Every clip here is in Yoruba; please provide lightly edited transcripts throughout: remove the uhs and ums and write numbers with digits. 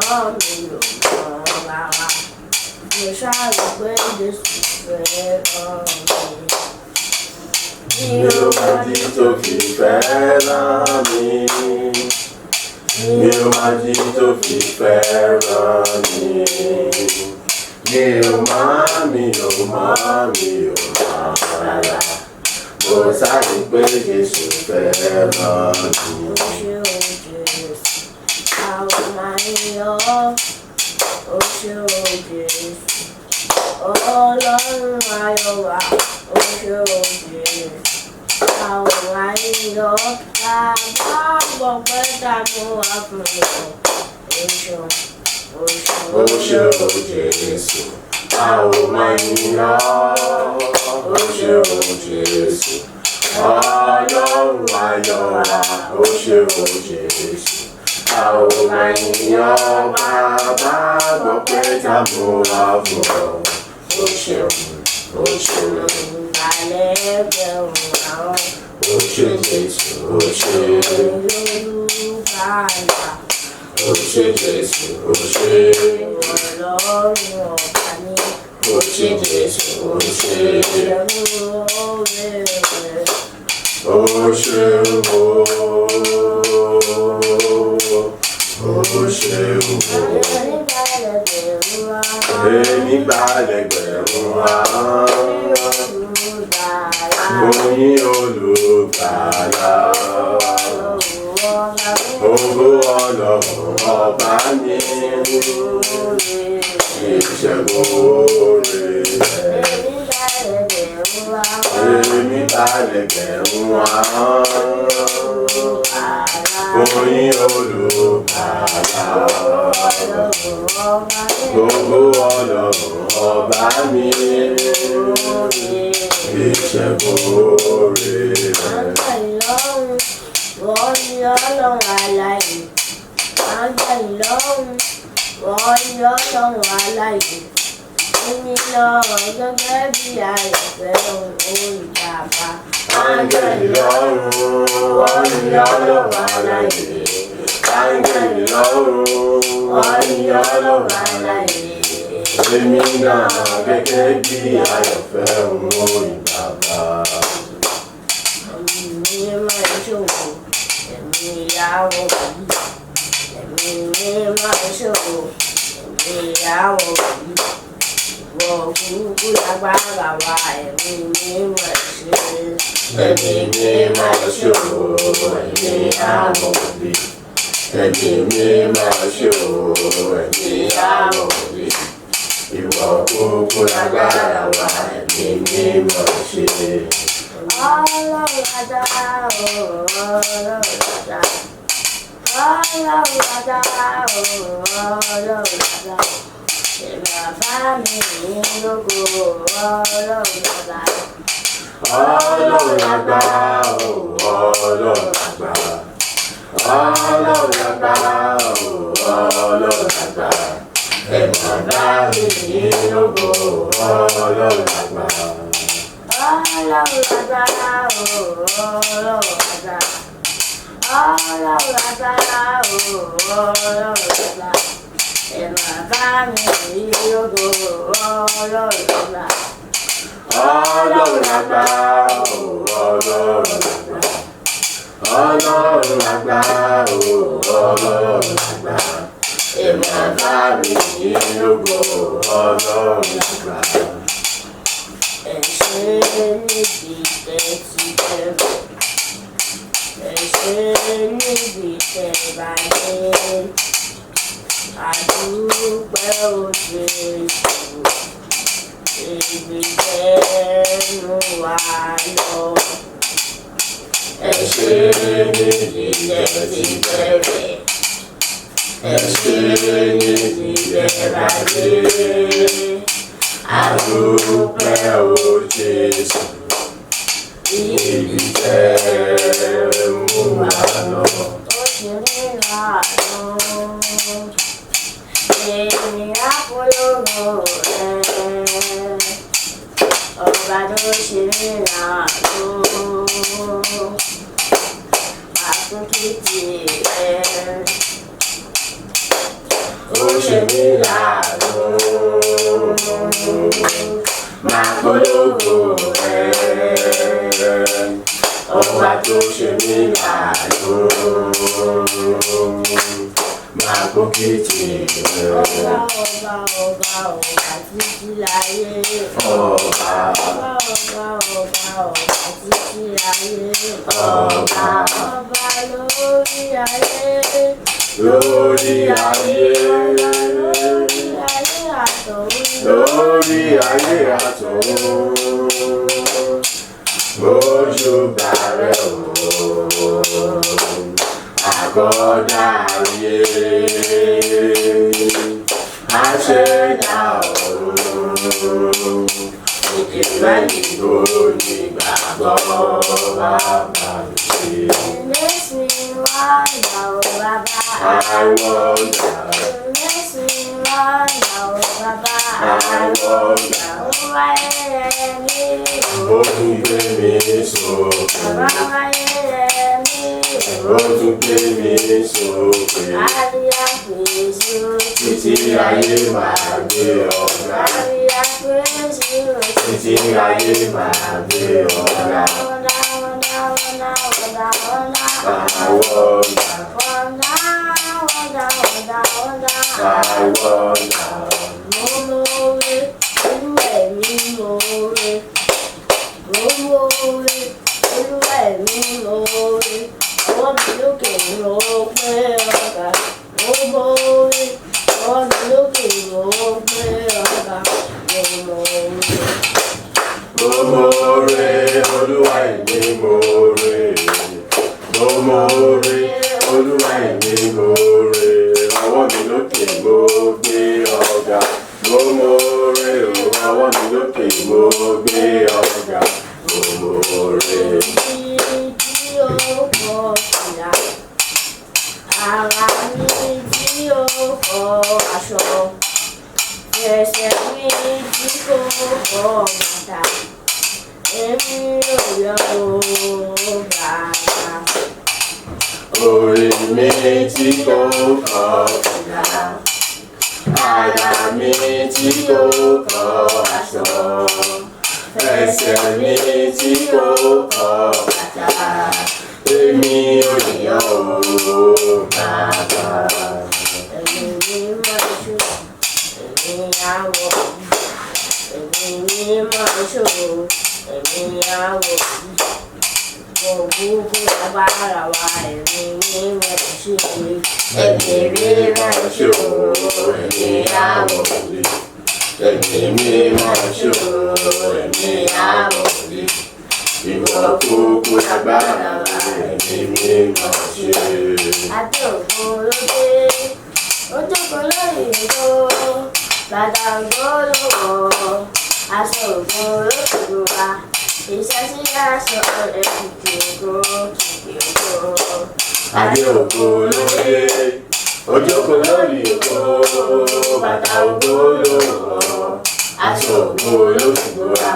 mi ò mọ̀ rárá. Mo ṣáà rí pé Jésù fẹ́ràn mi. Mi ò mọ̀dí tó fi fẹ́ràn mi. Mi ò mọ̀dí tó fi fẹ́ràn mi. Mi ò mọ̀, mi ò mọ̀, mi ò mọ̀ rárá. Mo sáré pé Jésù fẹ́ràn mi. Ó ṣé o Jésù, a ó máa yìn ọ́. Ó ṣé o Jésù, Ọlọ́run ayọ̀ wa. Ó ṣé o Jésù, a ó máa yìn ọ́. Bàbá gbọpẹ́ tá a mú wá fún ọ. Ó ṣeun, ó ṣeun, Ó ṣé o Jésù, a ó máa yìn ọ́. Ó ṣé o Jésù, Ọlọ́run ayọ̀ wa. Ó ṣé o Jésù, a ó máa yìn ọ́. Bàbá gbọpẹ́ tá a mú wá fún ọ. Ó ṣeun, ó ṣeun, Ìgbàlẹ́gbẹ̀rún àwọn ó ṣé Jésù, ó ṣé, olùgbàlà. ó ṣé Jésù, ó ṣé, Ọlọ́run ọba ní ó ṣé Jésù, ó ṣé. ìṣẹ́gun oore rẹ̀. Ó ṣeun o, ó ṣeun o. Onígbàlẹ́gbẹ̀rún àwọn Èmi gbàlẹ́gbẹ̀rún ahọ́n, olùgbàlà. oyin olùgbàlà. Ọlọ́run ọba ní Ògo Ọlọ́run ọba mi, oore rẹ̀. ìṣẹ́gun oore rẹ̀. Onígbàlẹ́gbẹ̀rún àwọn Èmi gbàlẹ́gbẹ̀rún ahọ́n, olùgbàlà. oyin olùgbàlà. Ọlọ́run ọba ní Ògo Ọlọ́run ọba mi, oore rẹ̀. ìṣẹ́gun oore rẹ̀. Áńgẹ́lì lọ́run, wọ́n ní Ọlọ́run alààyè. Áńgẹ́lì lọ́run, wọ́n ní Ọlọ́run alààyè. Èmi náà gẹ́gẹ́ bí àyànfẹ́ olùbàbà. Áńgẹ́lì lọ́run, wọ́n ní Ọlọ́run alààyè. Áńgẹ́lì lọ́run, wọ́n ní Ọlọ́run alààyè. Èmi náà gẹ́gẹ́ bí àyànfẹ́ olùbàbà. Ẹ̀mí mímọ́ ìṣòwò, ẹ̀mí ìyàwó yìí. Ẹ̀mí mímọ́ ìṣòwò, ẹ̀mí ìyàwó yìí. Ìwọ kúkú lágbára wa, ẹ̀mí mímọ́ ṣe. Ẹ̀mí mímọ́ ṣòro, ẹ̀mí àwọn òbí. Ẹ̀mí mímọ́ ṣòro, ẹ̀mí àwọn òbí. Ìwọ kúkú lágbára wa, ẹ̀mí mímọ́ ṣe. Ọlọ́run agbára o, Ọlọ́run agbára. Ọlọ́run agbára o, Ọlọ́run agbára. Ṣé bàbá mi ní lógo, Ọlọ́run agbára. Ọlọ́run agbára o, Ọlọ́run agbára. Ọlọ́run agbára o, Ọlọ́run agbára. Ẹ bàbá mi ní lógo, Ọlọ́run agbára. Ọlọ́run agbára o, Ọlọ́run agbára. Ọlọ́run agbára o, Ọlọ́run agbára. Ẹ bàbá mi ní lógo, Ọlọ́run agbára. Ọlọ́run agbára o, Ọlọ́run agbára. Ọlọ́run agbára o, Ọlọ́run agbára. Ẹ bàbá mi ní lógo, Ọlọ́run agbára. Ẹ ṣé níbi tẹ́ ti bẹ̀rẹ̀. Ẹ ṣé níbi tẹ́ bá dé. Àdúpẹ́ o Jésù, ibi tẹ́ mú wa lọ. Ẹ ṣé níbi tẹ́ ti bẹ̀rẹ̀. Ẹ ṣé níbi tẹ́ bá dé. Àdúpẹ́ o Jésù, ibi tẹ́ mú wa lọ. Ó ṣe mí láàánú. Èmi á polówó rẹ̀. Ọba tó ṣe mí láàánú. Àtúntì rẹ̀. Ó ṣe mí láàánú. Máa polongo rẹ̀. Ọba tó ṣe mí láàánú. Máa gbókìtì rẹ̀. Ọba ọba ọba ọba títí láyé. Ọba. Ọba ọba ọba ọba títí láyé. Ọba. Ọba lórí ayé. Lórí ayé. Lórí ayé àtọ̀run. Lórí ayé àtọ̀run. Ojúbà rẹ̀ o, àkọ́dá ayé, aṣẹ̀dá ọ̀run, òkè mẹ́rin ló ní gbàgbọ́ bàbá mi ṣe. It makes me wonder, oh Baba. I wonder, It makes me wonder, oh Baba. I wonder, Ó wáyé rẹ̀ mí o. ó tún gbé mi sókè, Bàbá wáyé rẹ̀ mí o. ó tún gbé mi sókè. Àríyá pèsè o. Títí ayé máa gbé ọ̀gá. Àríyá pèsè o. Títí ayé máa gbé ọ̀gá. Wonder, wonder, wonder, wonder, wonder. I wonder, Wonder, wonder, wonder, wonder. I wonder. Mo mọ̀ọ́rẹ́, Olúwa ẹ̀mí mọ̀ọ́rẹ́. Mo mọ̀ọ́rẹ́, Olúwa ẹ̀mí mọ̀ọ́rẹ́. Ọwọ́ mi lókè mo gbé ọ̀gá. Mo mọ̀ọ́rẹ́, ọwọ́ mi lókè mo gbé ọ̀gá. Mo mọ̀ọ́rẹ́. Mo mọ̀ọ́rẹ́, Olúwa ẹ̀mí mọ̀ọ́rẹ́. Mo mọ̀ọ́rẹ́, Olúwa ẹ̀mí mọ̀ọ́rẹ́. Ọwọ́ mi lókè mo gbé ọ̀gá. Mo mọ̀ọ́rẹ́, ọwọ́ mi lókè mo gbé ọ̀gá. Mo mọ̀ọ́rẹ́. Ibi tí ó kọ fìlà, ara mi tí ó kọ aṣọ, ẹsẹ̀ mi tí kò kọ bàtà, èmi ò yọ ó bàbá. Orí mi tí kò kọ fìlà, ara mi tí kò kọ aṣọ, ẹsẹ̀ mi tí kò kọ bàtà, èmi ò yọ̀ ó bàbá. Ẹ̀mí mímọ́ ṣó, ẹ̀mí àwọ̀, ẹ̀mí mímọ́ ṣó, ẹ̀mí àwọ̀. Gbogbo agbára wa ẹ̀mí mímọ́ ṣe. Ẹ̀mí mímọ́ ṣó, ẹ̀mí àwọ̀, ẹ̀mí mímọ́ ṣó, ẹ̀mí àwọ̀. Ìwọ kúkú lágbára ẹ̀mí mímọ́ ṣe. Adé ògo ló dé, ó jókòó lórí ògo, bàtà ògo ló wọ̀, aṣọ ògo ló fi bora, iṣẹ́ sí aṣọ rẹ̀ kìkì ògo, kìkì ògo. Adé ògo ló dé, ó jókòó lórí ògo, bàtà ògo ló wọ̀, aṣọ ògo ló fi bora,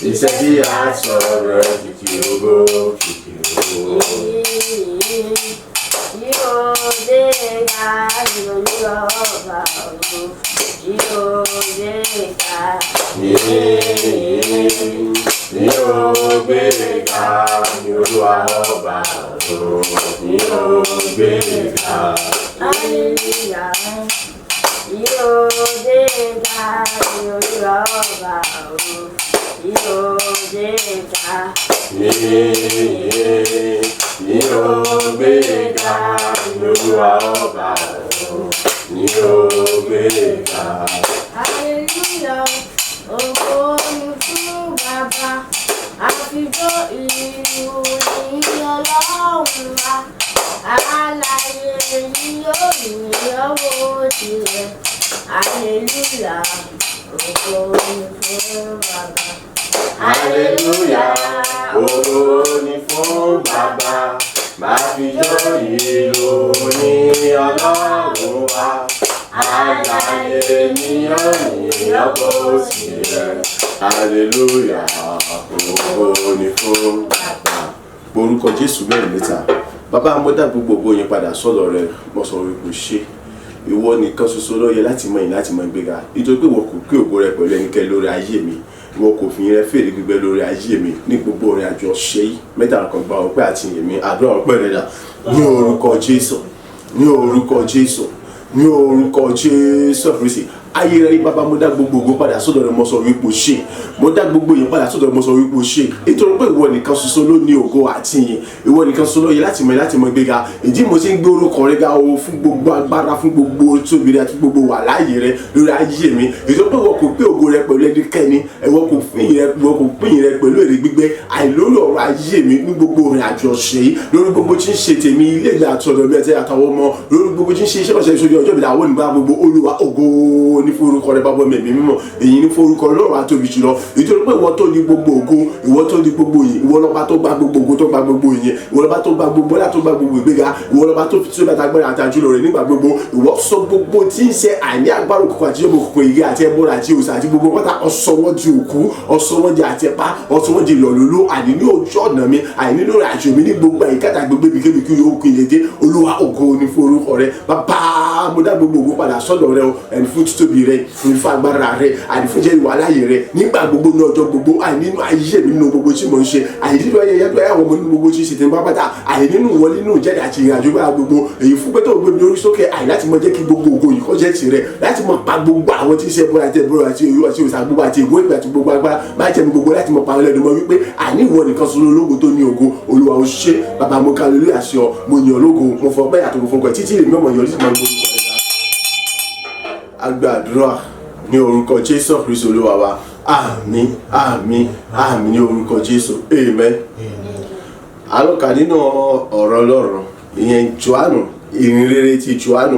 iṣẹ́ tí aṣọ rẹ̀ kìkì ògo, kìkì ògo. Yóò dé ga ìròyìn ọba ògo, yóò dé ga. Yìnyín ni ó gbé ga ní Olúwa ọba ọ̀run, ni ó gbé ga. Hallelujah. Yóò dé ga ìròyìn ọba ògo, yóò dé ga. Yìnyín ni ó gbé ga ní Olúwa ọba ọ̀run, ni ó gbé ga. Hallelujah. Ògo ni fún Bàbá, àfijọ́ ìlú ní Ọlọ́run wa. Alààyè ni yóò ní ọwọ́ tirẹ̀. Hallelujah. Ògo ni fún Bàbá. Hallelujah, ògo ni fún Bàbá, máa fi jó ìlú ní Ọlọ́run wa. Alààyè ni ó ní ọkọ̀ òsì rẹ̀. Hallelujah, ògo ni fún Bàbá. Orúkọ Jésù mẹ́rin mẹ́ta. Bàbá mo dá gbogbo ògo yín padà sọ́dọ̀ rẹ, mo sọ wípé ṣé. Ìwọ nìkan ṣoṣo ló yẹ láti mọ ìyìn, láti mọ ìgbéga, nítorí pé ìwọ kò pín ògo rẹ pẹ̀lú ẹnikẹ́ni lórí ayé mi. Ìwọ kò fi rẹ fèrè gbígbẹ lórí ayé mi ní gbogbo orin àjọ ṣe yìí. Mẹ́ta kan gba ọpẹ́ àti ìyìn mi. Àdúrà ọpẹ́ rẹ dà ní orúkọ Jésù, ní orúkọ Jésù, ní orúkọ Jésù Kristi. Ayé rẹ, bàbá, mo dá gbogbo ògo padà sọ́dọ̀ rẹ. Mo sọ wípé o ṣé. Mo dá gbogbo èèyàn padà sọ́dọ̀ rẹ. Mo sọ wípé o ṣé, nítorí pé ìwọ nìkan ṣoṣo ló ní ògo àti ìyìn. Ìwọ nìkan ṣoṣo ló yẹ láti mọ gbéga. Ìdí mo ti ń gbé orúkọ rẹ ga o, fún gbogbo agbára, fún gbogbo tóbi rẹ àti gbogbo wà láàyè rẹ lórí ayé mi, nítorí pé ìwọ kò pín ògo rẹ pẹ̀lú ẹnikẹ́ni. Ìwọ kò pín ìyìn rẹ pẹ̀lú èrè gbígbẹ àìlórí ọ̀rọ̀ ayé mi ní gbogbo ìrìn àjò ọ̀sẹ̀ yìí, lórí gbogbo tí ń ṣe tèmi, ilé ìgbà àti ọ̀dọ̀ mi àti àtàwọn ọmọ, lórí gbogbo tí ń ṣe iṣẹ́ ọ̀sẹ̀ ìṣojú ọjọ́ ìbílẹ̀ àwọn onígbà gbogbo. Olúwa, ògo ní forúkọ rẹ. Bàbá mi, ẹ̀mí mímọ́, èyí ní forúkọ Ọlọ́run àtóbi jùlọ, nítorí pé ìwọ tó ní gbogbo ògo, ìwọ tó ní gbogbo ìyìn, ìwọ lọ́ba tó gba gbogbo ògo, tó gba gbogbo ìyìn, ìwọ lọ́ba tó gba gbogbo ọlá, tó gba gbogbo ìgbéga, ìwọ lọ́ba tó fi tó bàtà gbọ́dọ̀ àti àjùlọ rẹ nígbà gbogbo. Ìwọ sọ gbogbo tí ń ṣe àìní agbára òkùnkùn àti ìjọba òkùnkùn, ìyè àti ẹbọra àti òòṣà àti gbogbo pátá, ọsọ wọn di òkú, ọsọ wọn di àtẹpá, ọsọ wọn di ìlọlóló, àní ní ojú ọ̀nà mi, àní lórí àjò mi, ní gbogbo àyíká àti gbogbo ibikíbi kí yóò kí ilé dé. Olúwa, ògo ní fún orúkọ rẹ. Bàbá, mo dá gbogbo ògo padà sọ́dọ̀ rẹ o, ẹni fún títóbi rẹ, fún ifá agbára rẹ, àní fún jẹ́ ìwà láàyè rẹ nígbà gbogbo, ní ọjọ́ gbogbo, àní nínú ayé mi, nínú gbogbo tí mo ń ṣe, àní nínú ayé yẹn àwọn ọmọ, nínú gbogbo tí ń ṣe tẹ̀ ń bá pátá, àní nínú ìwọlé, nínú ìjáde àti ìrìnàjò gbára gbogbo. Èyí fún pé tó gbé mi lórí sókè, àní láti mọ jẹ́ kí gbogbo ògo yìí kó jẹ́ tirẹ̀, láti mọ pa gbogbo àwọn tí ń ṣe ẹbọra àti ẹbọra àti òyò àti òòṣà gbogbo àti ìwé ìgbà àti gbogbo agbára má jẹ́ mi gbogbo, láti mọ pa àwọn ẹlẹ́dùn mọ́ wípé àní ìwọ nìkan ṣoṣo lógo tó ní ògo. Olúwa, ó ṣé. Bàbá, mo ká lórí àṣẹ ọ, mo yàn lógo, mo fọ bẹ́ẹ̀ àtòkò fún ọkọ̀ títí èmi ọmọ yọrí sí mọ́ gbogbo rẹ̀. Agbàdúrà ní orúkọ Jésù Kristu Olúwa wa. Àmín, àmín, àmín ní orúkọ Jésù. Amen. Alọ́ka nínú ọ̀rọ̀ Ọlọ́run, ìyẹn Jòhánù, ìhìnrere ti Jòhánù,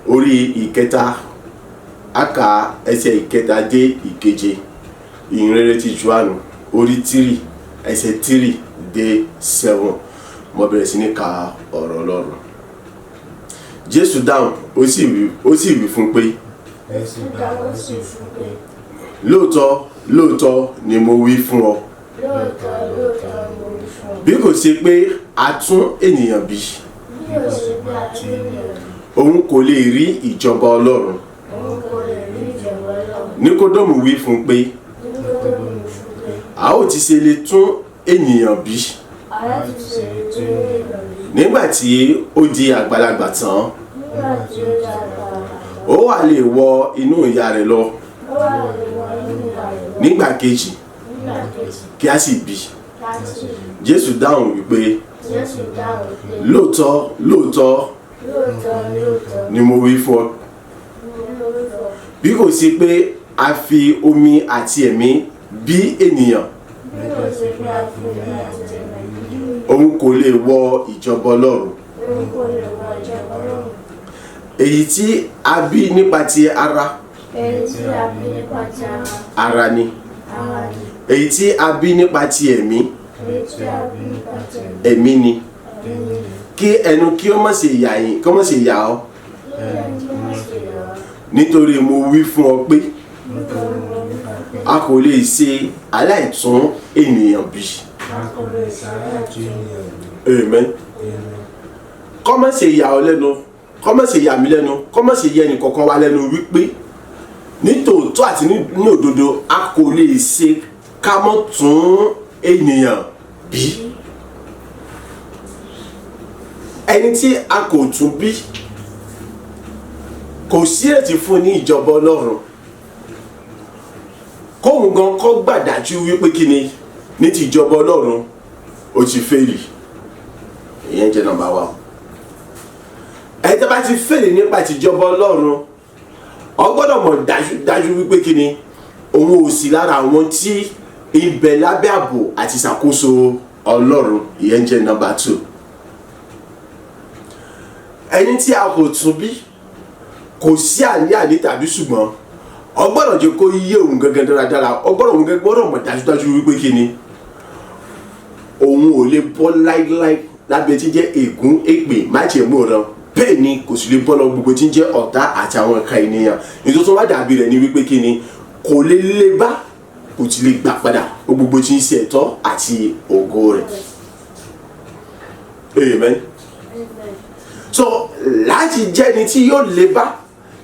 orí 3, aka ẹsẹ̀ 3 dé 7. Ìhìnrere ti Jòhánù, orí 3, ẹsẹ̀ 3 dé 7. Mo bẹ̀rẹ̀ sí ní ka ọ̀rọ̀ Ọlọ́run. Jésù dáhùn, ó sì wí fún pé, Jésù dáhùn, ó sì fún pé, lóòótọ́ lóòótọ́ ni mo wí fún ọ, Lóòótọ́ lóòótọ́ mo wí fún ọ, bí kò ṣe pé a tún ènìyàn bí, bí ó ṣe pé a tún ènìyàn bí, òun kò lè rí ìjọba Ọlọ́run. Òun kò lè rí ìjọba Ọlọ́run. Níkódọ́mù wí fún pé, Níkódémù wí fún pé, a ó ti ṣe lè tún ènìyàn bí a ó ti ṣe lè tún ènìyàn bí nígbà tí ó di àgbàlagbà tán? Nígbà tí ó di àgbàlagbà tán, Ó wá lè wọ inú ìyá rẹ̀ lọ ó wá lè wọ inú ìyá rẹ̀ lọ nígbà kejì nígbà kejì kí a sì bí? Ká sì bí? Jésù dáhùn wípé, Jésù dáhùn pé, lóòótọ́ lóòótọ́ lóòótọ́ lóòótọ́ ni mo wí fún ọ, ni mo wí fún ọ, bí kò sí pé a fi omi àti ẹ̀mí bí ènìyàn, bí kò ṣe pé a fi omi àti ẹ̀mí bí òun kò lè wọ ìjọba Ọlọ́run. Òun kò lè wọ ìjọba Ọlọ́run. Èyí tí a bí nípa ti ara, Èyí tí a bí nípa ti ara, ara ni, ara ni, èyí tí a bí nípa ti ẹ̀mí, èyí tí a bí nípa ti ẹ̀mí, ẹ̀mí ni. Ẹ̀mí ni. Kí ẹnu kí ó má ṣe yà yín, kí ó má ṣe yà ọ́, Kí ẹnu kí ó má ṣe yà ọ́, nítorí mo wí fún ọ pé nítorí mo wí fún ọ pé a kò lè ṣe aláìtún ènìyàn bí. A kò lè ṣaláìtún ènìyàn bí. Amen. Amen. Kó má ṣe yà ọ́ lẹ́nu, kó má ṣe yà mí lẹ́nu, kó má ṣe yẹ ẹnì kọ̀ọ̀kan wa lẹ́nu wípé nítòótọ́ àti ní òdodo, a kò lè ṣe ká mọ́ tún ènìyàn bí. Ẹni tí a kò tún bí, kò sí ìrètí fún ní ìjọba Ọlọ́run. Kóhun gan kọ́ gbàdájú wípé kí ni ní ti ìjọba Ọlọ́run, ó ti fail. Ìyẹn jẹ́ number one. Ẹni tó bá ti fail nípa tìjọba Ọlọ́run, ọ gbọ́dọ̀ mọ̀ dájú wípé kí ni òun ò sí lára àwọn tí ibẹ̀ lábẹ́ ààbò àti ìṣàkóso Ọlọ́run. Ìyẹn jẹ́ number two. Ẹni tí a kò tún bí, kò sí àní-àní tàbí ṣùgbọ́n, ọ gbọ́dọ̀ jẹ́ kó yé òun gangan dáradára. Ọ gbọ́dọ̀, òun gangan gbọ́dọ̀ mọ̀ dájúdájú wípé kí ni òun ò lè bọ́ láíláí lábẹ́ tí jẹ́ ègún, èpè, májẹ̀mú ọ̀ràn. Bẹ́ẹ̀ ni kò sì lè bọ́ lọ gbogbo tí ń jẹ́ ọ̀tá àti àwọn ẹ̀ka ènìyàn. Nítorí tó wá dàbí rẹ̀ ni wípé kí ni kò lè lè bá, kò ti lè gbà padà gbogbo tí ń ṣe ẹ̀tọ́ àti ògo rẹ̀. Amen. Amen. So Láti jẹ́ni tí yóò lè bá,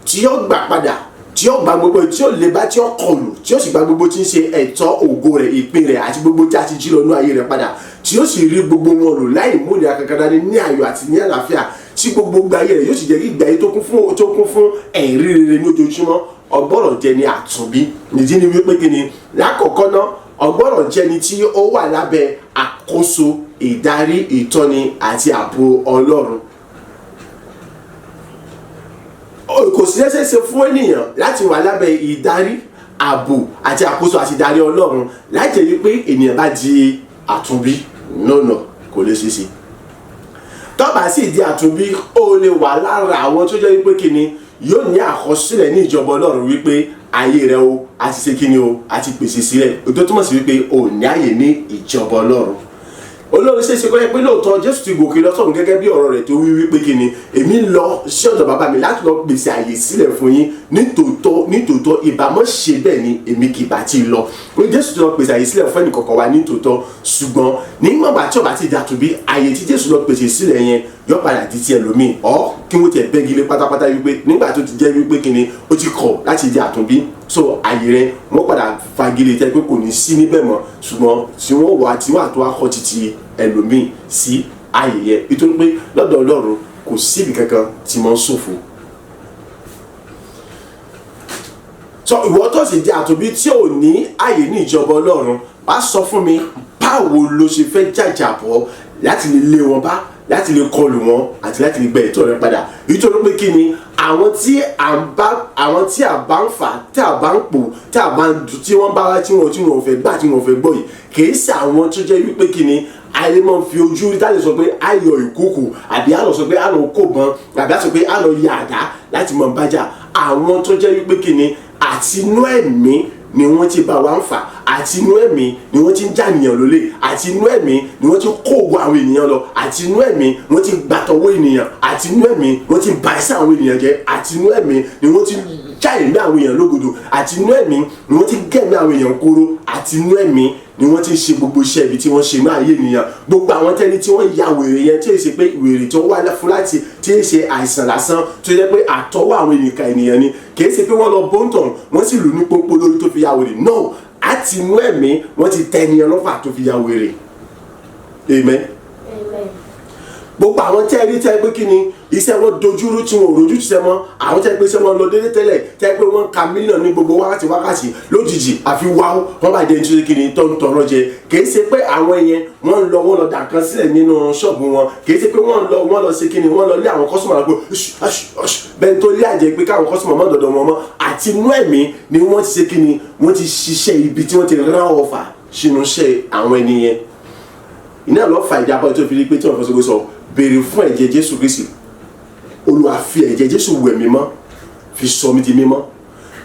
tí yóò gbà padà, tí yóò gba gbogbo, tí yóò lè bá, tí yóò kọlù, tí yóò sì gba gbogbo tí ń ṣe ẹ̀tọ́ ògo rẹ̀, ìpín rẹ̀ àti gbogbo tí a ti jí lọ ní ayé rẹ̀ padà, tí yóò sì rí gbogbo wọn lò láì mú ìnira kankan dání, ní ayọ̀ àti ní àlàáfíà, tí gbogbo ìgbé ayé rẹ̀ yóò sì jẹ́ kí ìgbé ayé tó kún fún ẹ̀rí rere ní ojoojúmọ́, ọgbọ́rọ̀ jẹ́ ní àtúnbí. Nìdí ni wípé kí ni? Lákọ̀ọ́kọ́ náà, ọgbọ́rọ̀ jẹ́ ni tí ó wà lábẹ́ àkóso, ìdarí, ìtọ́ni àti ààbò Ọlọ́run. Kò sí ṣeéṣe fún ènìyàn láti wà lábẹ́ ìdarí, ààbò àti àkóso àti ìdarí Ọlọ́run láì jẹ́ wípé ènìyàn bá di àtúnbí. No, kò lè ṣeé ṣe. Tó bá sì di àtúnbí, ó lè wà lára àwọn tó jẹ́ wípé kíni, yóò ní àkọsílẹ̀ ní ìjọba Ọlọ́run wípé ayé rẹ o, àti ṣe kíni o, àti pèsè sílẹ̀, tó túmọ̀ sí wípé o ní àyè ní ìjọba Ọlọ́run. Olórí ṣe é ṣe kọ́ yẹ pé lóòótọ́ Jésù ti gòkè lọ sọ́run gẹ́gẹ́ bí ọ̀rọ̀ rẹ̀ tó wí wípé kí ni, èmi ń lọ sí ọ̀dọ̀ bàbá mi láti lọ pèsè àyè sílẹ̀ fún yín. Nítòótọ́ nítòótọ́, ìbámọ́ ṣe bẹ́ẹ̀ ni, èmi kì bá ti lọ. Ó Jésù ti lọ pèsè àyè sílẹ̀ fún ẹnìkọ̀ọ̀kan wa nítòótọ́, ṣùgbọ́n nígbà tí ó bá ti dàtúbí, àyè tí Jésù lọ pèsè sílẹ̀ yẹn yọ padà di ti ẹlòmíì, ọ kí wọ́n tiẹ̀ bẹ́gi lé pátápátá wípé nígbà tó ti jẹ́ wípé kí ni, ó ti kọ̀ láti di àtúnbí, so àyè rẹ̀ wọ́n padà fagilé tẹ́ pé kò ní sí níbẹ̀ mọ́, ṣùgbọ́n tí wọ́n wà tí wọ́n àtọ́ akọ títí ẹlòmíì sí àyè yẹn, nítorí pé lọ́dọ̀ Ọlọ́run kò síbi kankan tí wọ́n ń ṣòfò. So ìwọ tó sì di àtúnbí tí ò ní àyè ní ìjọba Ọlọ́run, wá sọ fún mi, báwo ló ṣe fẹ́ jàjàbọ́ láti lè lé wọn bá, láti lè kọlù wọn àti láti lè gba ẹ̀tọ́ rẹ padà? Nítorí pé kí ni, àwọn tí à bá ń fà, tí à bá ń pò, tí à bá ń du, tí wọ́n bá wá, tí wọ́n ò fẹ́ gbà, tí wọ́n ò fẹ́ gbọ́ yìí, kì í ṣe àwọn tó jẹ́ wípé kí ni, ayé máa ń fi ojú rí táyé sọ pé ayọ̀ ìkókò, àbí àlọ́ sọ pé àlọ́ kò bọn, àbí àsọ pé àlọ́ ya àdá láti mọ̀ bájà. Àwọn tó jẹ́ wípé kí ni, àti inú ẹ̀mí ni wọ́n ti bá wa ń fà, àti inú ẹ̀mí ni wọ́n ti ń jànìyàn lólè, àti inú ẹ̀mí ni wọ́n ti kó ògo àwọn ènìyàn lọ, àti inú ẹ̀mí ni wọ́n ti gbàtọ̀wọ́ ènìyàn, àti inú ẹ̀mí ni wọ́n ti bà iṣẹ́ àwọn ènìyàn jẹ́, àti inú ẹ̀mí ni wọ́n ti já ẹ̀mí àwọn èèyàn lógodo, àti inú ẹ̀mí ni wọ́n ti gẹ̀mí àwọn èèyàn kóró, àti inú ẹ̀mí ni wọ́n ti ń ṣe gbogbo iṣẹ́ ibi tí wọ́n ṣe máa yé ènìyàn. Gbogbo àwọn tẹ́lẹ̀ tí wọ́n ya wèrè yẹn, tí èyí ṣe pé wèrè tó wá fún láti tí èyí ṣe àìsàn lásán, tó jẹ́ pé àtọwọ́ àwọn ènìyàn ni, kì í ṣe pé wọ́n lọ bóńtàn, wọ́n sì lù ní pópó lórí tó fi ya wèrè. No, àti inú ẹ̀mí wọ́n ti tẹ ènìyàn lọ́fà tó fi ya wèrè. Amen. Amen. Gbogbo àwọn tẹ́ rí tẹ́ pé kí ni, iṣẹ́ wọn dojúrú tí wọn ò rojú ṣiṣẹ́ mọ́, àwọn tẹ́ pé iṣẹ́ wọn lọ déédéé tẹ́lẹ̀, tẹ́ pé wọ́n ka mílíọ̀nù ní gbogbo wákàtí wákàtí, lójijì àfi wáwó, wọ́n bá jẹ́ nítorí kí ni, tó ń tọrọ jẹ. Kì í ṣe pé àwọn yẹn wọ́n ń lọ, wọ́n lọ dà kan sílẹ̀ nínú ṣọ́ọ̀bù wọn. Kì í ṣe pé wọ́n ń lọ, wọ́n lọ ṣe kí ni, wọ́n lọ lé àwọn customer lọ pé ṣù ṣù ṣù bẹ́ẹ̀ tó lé àjẹ́ pé káwọn customer mọ́ dọ̀dọ̀ wọn mọ́. Àti inú ẹ̀mí ni wọ́n ti ṣe kí ni, wọ́n ti ṣiṣẹ́ ibi tí wọ́n ti rán ọfà sínú iṣẹ́ àwọn ẹni yẹn. Iná lọ fa ìjábọ̀ tó fi rí pé tí wọ́n fẹ́ sọ pé sọ béèrè fún ẹ̀jẹ̀ Jésù Kristi. Olúwa, fi ẹ̀jẹ̀ Jésù wẹ̀ mí mọ́, fi sọ mí di mímọ́.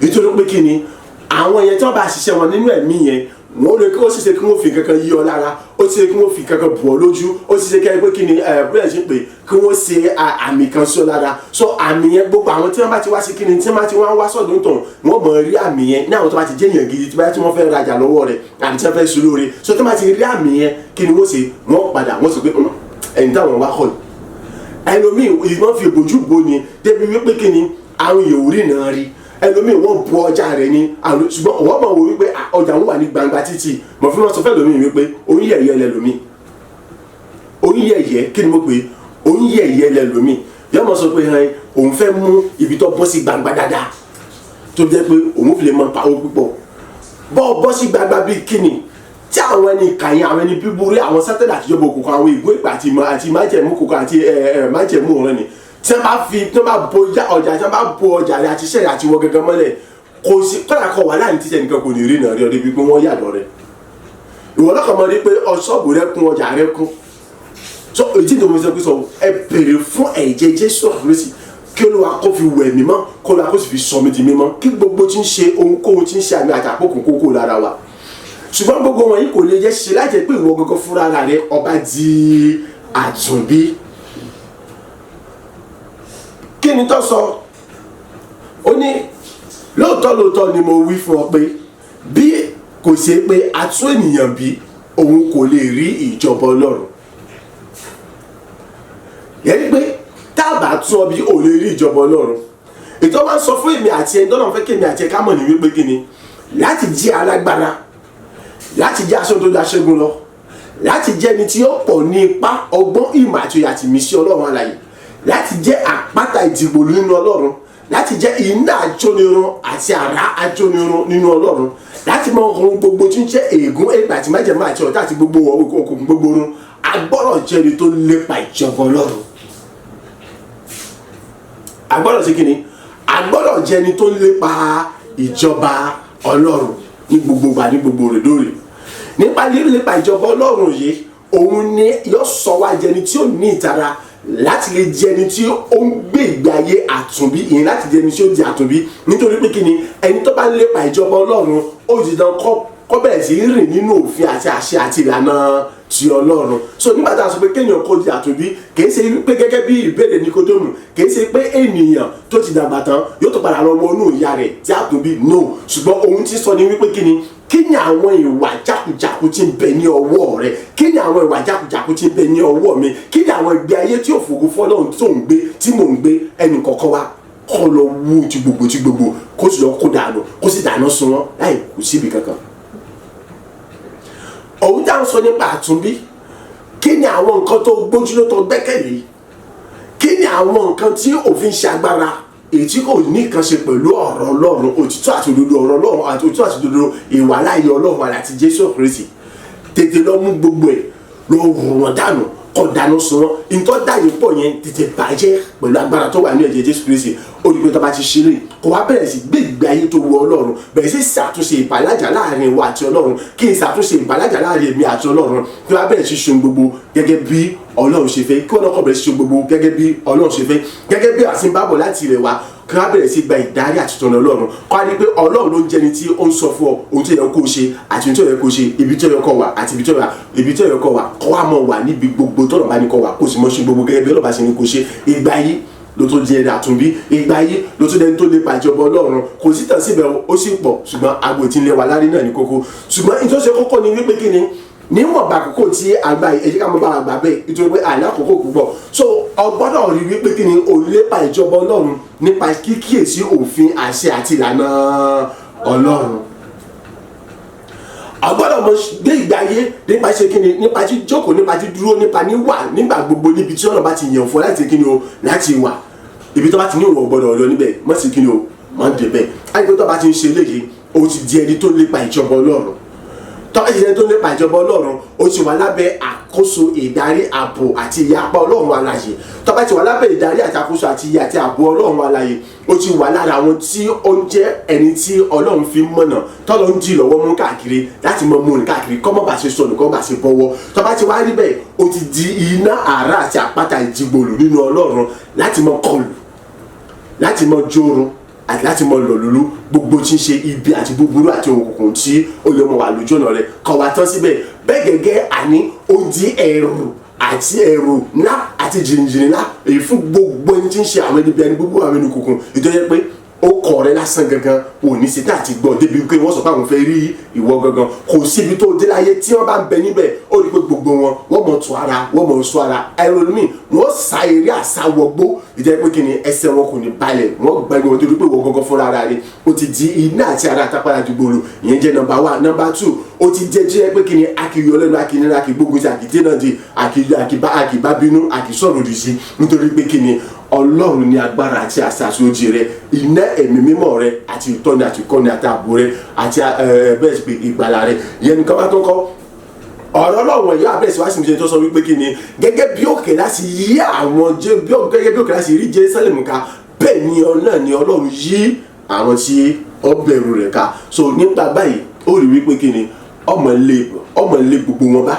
Nítorí pé kí ni, àwọn yẹn tí wọ́n bá ṣiṣẹ́ wọn nínú ẹ̀mí yẹn, wọ́n lè kí ó ṣiṣẹ́ kí wọ́n fi kankan yí ọ lára, ó ṣiṣẹ́ kí wọ́n fi kankan bù ọ lójú, ó ṣiṣẹ́ kí pé kí ni, ẹ bóyá ṣe pé kí wọ́n ṣe àmì kan sí ọ lára. So àmì yẹn, gbogbo àwọn tí wọ́n bá ti wá sí kí ni, tí wọ́n bá ti wá wá sọ̀dọ̀ tó, wọ́n mọ̀ rí àmì yẹn ní àwọn tó bá ti jẹ́ èèyàn gidi, tí wọ́n fẹ́ rajà lọ́wọ́ rẹ̀ àbí tí wọ́n fẹ́ ṣe lóore. So tí wọ́n bá ti rí àmì yẹn, kí ni wọ́n ṣe? Wọ́n padà wọ́n sọ pé ẹni táwọn wá kọ́ ni. Ẹlòmíì, ìwọ́n fi ìbòjú bo ni débi wípé kí ni, àwọn èèyàn ò rí náà rí. Ẹlòmíì, wọ́n bu ọjà rẹ̀ ni, ṣùgbọ́n wọ́n mọ̀ wò wípé ọjà wọn wà ní gbangba títì. Mọ̀ fún wọn sọ fẹ́ lómi wípé oníyẹ̀yẹ́ lẹ́lòmíì. Oníyẹ̀yẹ́, kí ni mo pè é? Oníyẹ̀yẹ́ lẹ́lòmíì. Yóò mọ̀ sọ pé hàn òun fẹ́ mú ibi tó bọ́ sí gbangba dáadáa, tó jẹ́ pé òun fi lè mọ pawó púpọ̀. Bọ́ bọ́ sí gbangba bíi kíni, tí àwọn ẹni kàyìn, àwọn ẹni bíburú, àwọn sátẹ́lẹ̀ àtijọba òkùnkùn, àwọn ìgò ìpè àti ìmọ̀ àti májẹ̀mú kòkó àti ẹ ẹ májẹ̀mú ọ̀rẹ́ ni, tí wọ́n bá fi, tí wọ́n bá bo ọjà, tí wọ́n bá bo ọjà rẹ àti iṣẹ́ rẹ àti wọ́n gangan mọ́lẹ̀, kò sí kọ́lá kọ́ wà láàrin títẹ̀ nìkan, kò ní rí nàrí ọdẹ bíi pé wọ́n yàdọ̀ rẹ. Ìwọ lọ́kàn mọ́ rí pé ṣọ́ọ̀bù rẹ kún, ọjà rẹ kún. So èyí tí mo sọ pé sọ, ẹ béèrè fún ẹ̀jẹ̀ Jésù Kristi kí Olúwa kó fi wẹ̀ mí mọ́, kó Olúwa kó sì fi sọ mí di mímọ́, kí gbogbo tí ń ṣe ohunkóhun tí ń ṣe àmì àti àpòkùn kókó lára wa. Ṣùgbọ́n gbogbo wọn yìí kò lè jẹ́ ṣe láì jẹ́ pé ìwọ gangan fúnra ara rẹ ọba di àtúnbí. Kí ni tó sọ? Ó ní, lóòótọ́ lóòótọ́ ni mo wí fún ọ pé bí kò ṣe pé a tún ènìyàn bí, òun kò lè rí ìjọba Ọlọ́run. Yẹn pé tá A bá tún ọ bí, ò lè rí ìjọba Ọlọ́run. Ètò wa ń sọ fún èmi àti ẹni tọ́lọ́run fẹ́ kí èmi àti ẹ ká mọ̀ ní wípé kí ni láti jẹ́ alágbára, láti jẹ́ aṣọ tó daṣẹ́gun lọ, láti jẹ́ ẹni tí ó pọ̀ ní ipá, ọgbọ́n, ìmọ̀ àti òye àti ìmísí Ọlọ́run alààyè, láti jẹ́ àpáta ìdìgbòlù nínú Ọlọ́run, láti jẹ́ iná ajónirun àti àrá ajónirun nínú Ọlọ́run, láti mọ ohun gbogbo tí ń jẹ́ ègún, èpè àti májẹ̀mú àti ọ̀tá àti gbogbo òkùnkùn gbogbo run, a gbọ́dọ̀ jẹ́ ẹni tó lépa ìjọba Ọlọ́run. A gbọ́dọ̀ sí kíni? A gbọ́dọ̀ jẹ́ ẹni tó lépa ìjọba Ọlọ́run ní gbogbo ìgbà, ní gbogbo òrèdóòrè. Nípa lílépa ìjọba Ọlọ́run yìí, òun ni yóò sọ wá jẹni tí ó ní ìtara láti lè jẹni tí ó ń gbé ìgbé ayé àtúnbí, ìyẹn láti jẹni tí ó di àtúnbí. Nítorí pé kíni? Ẹni tó bá ń lépa ìjọba Ọlọ́run, ó di dandan kó bẹ̀rẹ̀ sí rìn nínú òfin àti àṣẹ àti ìlànà ti Ọlọ́run. So nígbà tá a sọ pé kéèyàn kó di àtúnbí, kìí ṣe pé, gẹ́gẹ́ bí ìbéèrè Nikodemu, kìí ṣe pé ènìyàn tó ti dàgbà tán yóò tó padà lọ wọnú ìyá rẹ̀ tí àtúnbí, no. Ṣùgbọ́n ohun tí sọ ni wípé kíni? Kí ni àwọn ìwà jákujàku tí ń bẹ ní ọwọ́ rẹ? Kí ni àwọn ìwà jákujàku tí ń bẹ ní ọwọ́ mi? Kí ni àwọn ìgbé ayé tí ò fògo fọ́lọ́run tó ń gbé, tí mò ń gbé? Ẹnì kọ̀ọ̀kan wa kọ́ lọ wú ti gbogbo ti gbogbo, kó sì lọ kó dànù, kó sì dáná sun wọn láì kú síbi kankan. Òun tá à ń sọ nípa àtúnbí, kí ni àwọn nǹkan tó gbójúlé, tó gbẹ́kẹ̀lé? Kí ni àwọn nǹkan tí òfin ṣe agbára, èyí tí kò ní nǹkan ṣe pẹ̀lú ọ̀rọ̀ Ọlọ́run, òtítọ́ àti òdodo ọ̀rọ̀ Ọlọ́run àti òtítọ́ àti òdodo ìwàláyé Ọlọ́run àti Jésù Kristi? Tètè lọ mú gbogbo ẹ̀, lọ rù wọ́n dànù, kó dáná sun wọn. Nǹkan dàyé pọ̀ yẹn, tètè bàjẹ́ pẹ̀lú agbára tó wà ní ẹ̀jẹ̀ Jésù Kristi. Ó ní pé tó bá ti ṣeré, kó wá bẹ̀rẹ̀ sí gbé ìgbé ayé tó wu Ọlọ́run, bẹ̀rẹ̀ sí ṣàtúnṣe ìbàlájà láàrin ìwọ àti Ọlọ́run, kí n ṣàtúnṣe ìbàlájà láàrin èmi àti Ọlọ́run, kí wọ́n bẹ̀rẹ̀ sí ṣe ohun gbogbo gẹ́gẹ́ bí Ọlọ́run ṣe fẹ́, kí wọ́n náà kọ́ bẹ̀rẹ̀ sí ṣe ohun gbogbo gẹ́gẹ́ bí Ọlọ́run ṣe fẹ́, gẹ́gẹ́ bí àti ń bábọ̀ láti ilẹ̀ wa, kí wọ́n bẹ̀rẹ̀ sí gba ìdarí àti ìtọ́ni Ọlọ́run. Kọ́ á ní pé Ọlọ́run ló ń jẹni tí ó ń sọ fún ọ ohun tó yẹ kó o ṣe àti ohun tó yẹ kó o ṣe, ibi tó yẹ kó wà àti ibi tó yẹ kó wà, kó wá mọ̀ wà níbi gbogbo tọ́nà bá ní kó wà, kó sì mọ̀ ṣe gbogbo gẹ́gẹ́ bí Ọlọ́run bá ṣe ní kó ṣe. Ìgbà yìí ló tó di ẹni àtúnbí, ìgbà yìí ló tó dẹni tó lépa ìjọba Ọlọ́run. Kò sí tàn síbẹ̀, ó sì pọ̀, ṣùgbọ́n agbo tí ń lé wa lárí náà ní kókó. Ṣùgbọ́n ìtọ́sẹ̀ kókó ni wípé kí ni níwọ̀nba àkókò tí a gbà yìí, ẹ jẹ́ ká mọ bá wa gbà bẹ́ẹ̀, nítorí pé àìní àkókò púpọ̀. So o gbọ́dọ̀ rí wípé kí ni o lépa ìjọba Ọlọ́run nípa kíkíyèsí òfin, àṣẹ àti ìlànà Ọlọ́run. O gbọ́dọ̀ mọ gbé ìgbé ayé nípa ṣe kí ni, nípa jíjókòó, nípa dídúró, nípa níwà nígbà gbogbo níbi tí Ọlọ́run bá ti yàn fún ọ láti kí ni o láti wà. Ibi tó bá ti ní òun ò gbọ́dọ̀ lọ níbẹ̀, mọ̀ sí kí ni o mọ̀ ń débẹ̀. Àyíkó tó bá ti ń ṣe eléyìí, o ti di ẹni tó lépa ìjọba Ọlọ́run. Tó bá ti di ẹni tó lépa ìjọba Ọlọ́run, o ti wà lábẹ́ àkóso, ìdarí, ààbò àti ìyapa Ọlọ́run alààyè. Tó bá ti wà lábẹ́ ìdarí àti àkóso àti ìyà àti ààbò Ọlọ́run alààyè, o ti wà lára àwọn tí ó ń jẹ́ ẹni tí Ọlọ́run fi mọ̀nà, tọ́lọ́ ń dì lọ́wọ́ mú káàkiri, láti mọ mú rìn káàkiri, kọ́ mọ́ bá ṣe sọnù, kọ́ bá ṣe bọ́wọ́. Tó bá ti wá rí bẹ́ẹ̀, o ti di iná, àrá àti àpáta ìdìgbòlù nínú Ọlọ́run, láti mọ kọlù, láti mọ jórun àti láti mọ lọ̀lúlú gbogbo tí ń ṣe ibi àti búburú àti òkùnkùn tí ó lè mọ wà lójú ọ̀nà rẹ̀. Kọ̀ wá tán síbẹ̀ bẹ́ẹ̀ gẹ́gẹ́, àní ó di ẹ̀rù àti ẹ̀rù ńlá àti jìnnìjìnnì ńlá èyí fún gbogbo ẹni tí ń ṣe àwọn ẹni bí ẹni gbogbo àwọn ẹni òkùnkùn, ìtọ́jẹ́ pé ó kọ̀ rẹ lásán gangan ò ní ṣe tá àti gbọ́ débi pé wọ́n sọ pé àwọn fẹ́ rí ìwọ gangan. Kò síbi tó dé láyé tí wọ́n bá ń bẹ níbẹ̀, ó rí pé gbogbo wọn, wọ́n mọ̀ tó ara wọ́n mọ̀ sọ ara ẹlòmíì, wọ́n sá eré àsáwọgbó, ìjẹ́ pé kí ni ẹsẹ̀ wọn kò ní balẹ̀, wọ́n gbẹgbẹ wọn, torí pé wọ́n gangan fúnra ara rẹ̀, ó ti di iná àti ara àtàpàdà dùgbòlù. Ìyẹn jẹ́ number one. Number two, ó ti jẹ́ pé kí ni akiri ọlẹ́nu, akiri akiri gbógun ti, àkìdé náà di akiri, àkìbá àkìbá bínú, àkìsọ̀rọ̀ òdì sí, nítorí pé kí ni Ọlọ́run ní agbára àti àṣà àti ojì rẹ, iná ẹ̀mí mímọ́ rẹ àti ìtọ́ni àti ìkọ́ni àti ààbò rẹ àti bẹ́ẹ̀ sì pé ìgbàlà rẹ. Ìyẹn nìkan wá tó kọ́ ọ̀rọ̀ Ọlọ́run ẹ̀yọ́ abẹ́rẹ́ sí wá sí mi tó sọ wípé kí ni gẹ́gẹ́ bí òkè láti yí àwọn jẹ́ gẹ́gẹ́ bí òkè láti rí Jerusalem ká, bẹ́ẹ̀ ni náà ni Ọlọ́run yí àwọn tí ó bẹ̀rù rẹ̀ ká. So nípa báyìí, ó rí wípé kí ni ọmọ ilé gbogbo wọn bá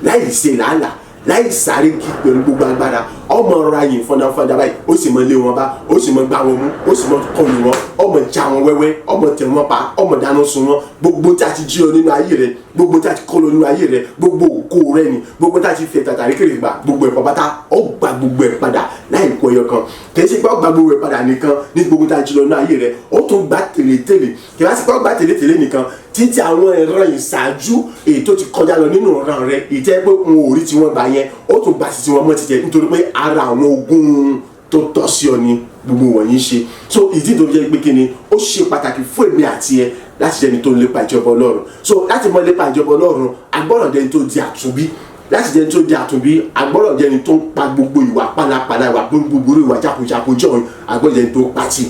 láì ṣe làálàá, láì sáré kí pẹ̀lú gbogbo agbára, ọmọ rọra yìn fọdáfọdá báyìí, ó sì mọ lé wọn bá, ó sì mọ gbá wọn mú, ó sì mọ kọlù wọn, ọmọ já wọn wẹ́wẹ́, ọmọ tẹ̀ wọn pa, ọmọ dáná sun wọn. Gbogbo tí a ti jí ọ nínú ayé rẹ, gbogbo tí a ti kọ́ lọ nínú ayé rẹ, gbogbo òkú rẹ ni, gbogbo tí a ti fi ẹ̀tà tàrí kiri gbà, gbogbo ẹ̀kọ́ bàtà, ó gba gbogbo ẹ̀ padà láì kó ẹyọ kan. Kì í ṣe pé ó gba gbogbo ẹ̀ padà nìkan ní gbogbo tí a jí lọ nínú ayé rẹ, ó tún gbà tèlé-tèlé. Kì í wá sí pé ó gbà tèlé-tèlé nìkan, títí àwọn ẹ̀rọ ìṣáájú èyí tó ti kọjá lọ nínú ọ̀ràn rẹ, ìjẹ́ pé wọn ò rí tí wọ́n gbà yẹn, ó tún gbà sí tí wọ́n mọ́ ti jẹ, nítorí pé ara àwọn ogún tó tọ́ sí ọ ni gbogbo wọ̀nyí ṣe. So ìdí tó fi jẹ́ pé kí ni ó ṣe pàtàkì fún èmi àti ẹ láti jẹ́ni tó ń lépa ìjọba Ọlọ́run. So láti mọ lépa ìjọba Ọlọ́run, a gbọ́dọ̀ jẹ́ni tó di àtúnbí. Láti jẹ́ni tó di àtúnbí, a gbọ́dọ̀ jẹ́ni tó ń pa gbogbo ìwà pálapàla, ìwà búburú, ìwà jákujàku jọ̀hún, a gbọ́dọ̀ jẹ́ni tó ń pa tì,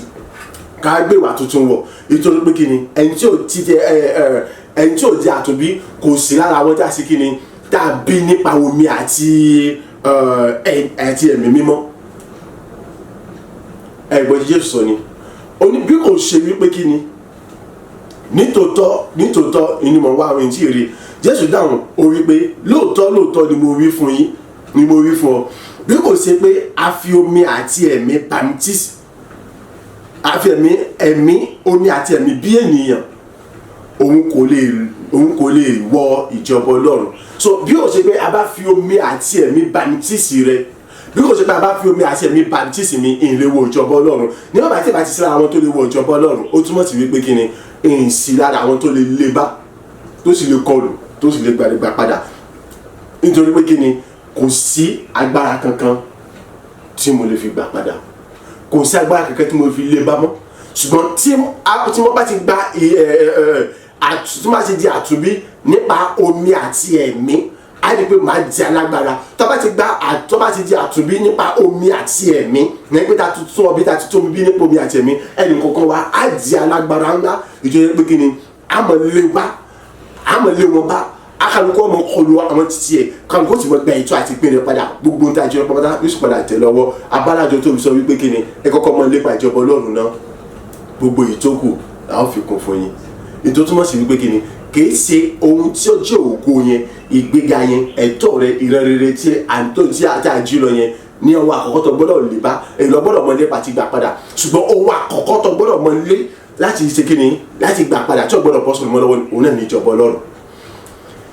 ká gbé ìwà tuntun wọ̀. Nítorí pé kí ni ẹni tí ò ti jẹ ẹ ẹ ẹni tí ò di àtúnbí kò sí lára àwọn tí a sì kí ni tá a bí nípa omi àti àti ẹ̀mí mímọ́. Ẹ̀gbọ́n tí Jésù sọ ni, ó ní bí kò ṣe wípé kí ni nítòótọ́ nítòótọ́ ni mo wá àwọn èyí rí. Jésù dáhùn, ó wí pé lóòótọ́ lóòótọ́ ni mo wí fún yín, ni mo wí fún ọ, bí kò ṣe pé a fi omi àti ẹ̀mí baptist, a fi ẹ̀mí omi àti ẹ̀mí bí ènìyàn, òun kò lè wọ ìjọba Ọlọ́run. So bí kò ṣe pé a bá fi omi àti ẹ̀mí baptist rẹ, bí kò ṣe pé a bá fi omi àti ẹ̀mí baptist mi, ìyìn lè wọ ìjọba Ọlọ́run. Níwọ̀n bá tí ìbá ti sí lára àwọn tó lè wọ ìjọba Ọlọ́run, ó túmọ̀ sí wípé kí ni ìyìn sí lára àwọn tó lè lé bá, tó sì lè kọlù, tó sì lè gbàdégbà padà. Nítorí pé kí ni kò sí agbára kankan tí mo lè fi gbà padà, kò sí agbára kankan tí mo fi lè bá mọ́. Ṣùgbọ́n tí wọ́n bá ti gba tí wọ́n bá ti di àtúnbí nípa omi àti ẹ̀mí, á rí i pé màá di alágbára. Tó bá ti di àtúnbí nípa omi àti ẹ̀mí, ní pé ta tuntun ọbí, ta tuntun bí nípa omi àti ẹ̀mí, ẹnì kọ̀ọ̀kan wa á di alágbára ńlá. Ìjọba pé kí ni àmọ́ lé wá, àmọ́ lé wọn bá, akálukú ọmọ kọlu àwọn títí ẹ, kálukú sì mọ gba ètò àti ìpín rẹ̀ padà. Gbogbo nta ìjọba pátá yóò sì padà tẹ̀ lọ́wọ́. Abálájọ tó fi sọ wípé kí ni ẹ kọ́kọ́ mọ lépa ìjọba Ọlọ́run náà, gbogbo ìtókù làwọn fi kún fún yín. Ètò túmọ̀ sí wípé kí ni kìí ṣe ohun tí ó jẹ́ ògo yẹn, ìgbéga yẹn, ẹ̀tọ́ rẹ, ìran rere tí àǹtó tí a tí a jí lọ yẹn ní ohun àkọ́kọ́ tó gbọ́dọ̀ lè bá èyí lọ gbọ́dọ̀ mọ lépa ti gbà padà. Ṣùgbọ́n ohun àkọ́kọ́ tó gbọ́dọ̀ mọ lé láti ṣe kí ni láti gbà padà tí ó gbọ́dọ̀ bọ́ sọ̀rọ̀ mọ́ lọ́wọ́, òun náà ní ìjọba Ọlọ́run.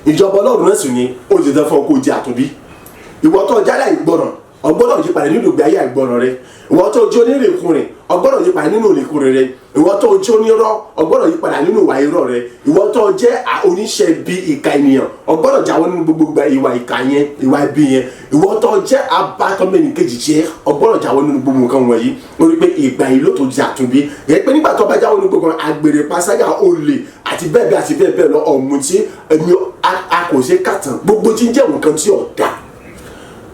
Ìjọba Ọlọ́run náà sì ni ó ti dán fún ọ kó jẹ àtúnbí. Ìwọ tó jálẹ̀ ìgbọràn, o gbọ́dọ̀ yí padà nínú ìgbé ayé àìgbọràn rẹ. Ìwọ tó jó onírìnkùnrin, o gbọ́dọ̀ yí padà nínú ìrìnkùnrin rẹ. Ìwọ tó jó onírọ́, o gbọ́dọ̀ yí padà nínú ìwà irọ́ rẹ. Ìwọ tó jẹ́ oníṣẹ́ bí ìka ènìyàn, o gbọ́dọ̀ jáwọ́ nínú gbogbo ìwà ìka yẹn, ìwà ibi yẹn. Ìwọ tó jẹ́ abatọ́mẹ́nìkejì jẹ́, o gbọ́dọ̀ jáwọ́ nínú gbogbo nǹkan wọ̀nyí. Ó rí pé ìgbà yìí ló tó di àtúnbí yẹ pé nígbà tó bá jáwọ́ nínú gbogbo àgbèrè, panṣágà, olè àti bẹ́ẹ̀ bẹ́ẹ̀ àti bẹ́ẹ̀ bẹ́ẹ̀ lọ, ọ̀mùtí, ẹ̀mí a kò ṣe kàtàn, gbogbo tí ń jẹ́ nǹkan tí ò dáa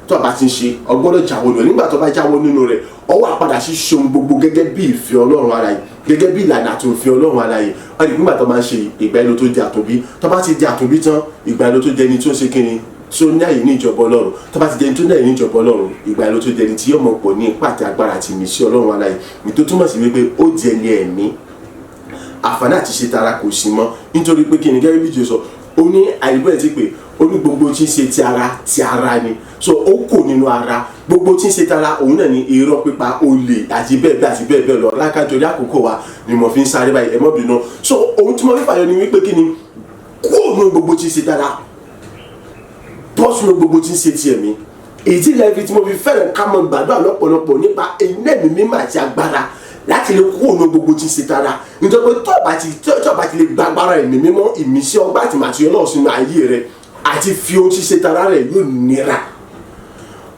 tó a bá ti ń ṣe, o gbọ́dọ̀ jáwọ́ nínú rẹ̀. Nígbà tó bá jáwọ́ nínú rẹ̀, ó wá padà sí ṣe ohun gbogbo gẹ́gẹ́ bí ìfẹ́ Ọlọ́run ara yìí, gẹ́gẹ́ bí ìlànà àti òfin Ọlọ́run ara yìí. Wọ́n ní nígbà tó máa ń ṣe, ìgbà ẹni tó di àtúnbí. Tó bá ti di àtúnbí tán, ìgbà ẹni tó jẹni tí ó ṣe kíni tí ó ní àyè ní ìjọba Ọlọ́run. Tó bá ti jẹni tó ní àyè ní ìjọba Ọlọ́run, ìgbà ẹni tó jẹni tí yóò mọ̀ pọ̀ ní ipá àti agbára àti ìmísí Ọlọ́run ara yìí ní, tó túmọ̀ sí wípé ó di ẹni ẹ̀mí. Àǹfààní àti ṣe tara kò sí mọ́. Nítorí pé kíni, gẹ́gẹ́ bí Jésù sọ, ó ní àìbẹ̀rẹ̀ tí pé ó ní gbogbo tí ń ṣe ti ara, ti ara ni. So ó kò nínú ara. Gbogbo tí ń ṣe tara, òun náà ní irọ́ pípa, olè àti bẹ́ẹ̀ bẹ́ẹ̀ àti bẹ́ẹ̀ bẹ́ẹ̀ lọ. Lákàtúndì àkókò wa ni mo fi ń sáré báyìí, ẹ má bínú. So ohun tí mo fi fàyọ ni wípé kí ni kúrò nínú gbogbo tí ń ṣe tara, bọ́ sínú gbogbo tí ń ṣe ti ẹ̀mí. Èyí ilẹ̀ fi tí mo fi fẹ́ràn ká mọ gbàdúrà lọ́pọ̀lọpọ̀ nípa iná ẹ̀mí mímọ́ àti agbára láti lè kúrò nínú gbogbo tí ń ṣe tara. Nítorí pé tó bá ti lè gba agbára ẹ̀mí mímọ́, ìmísí, ọgbà àti màtí Ọlọ́run sínú ayé rẹ, àti fi ohun tí ń ṣe tara rẹ yóò nira.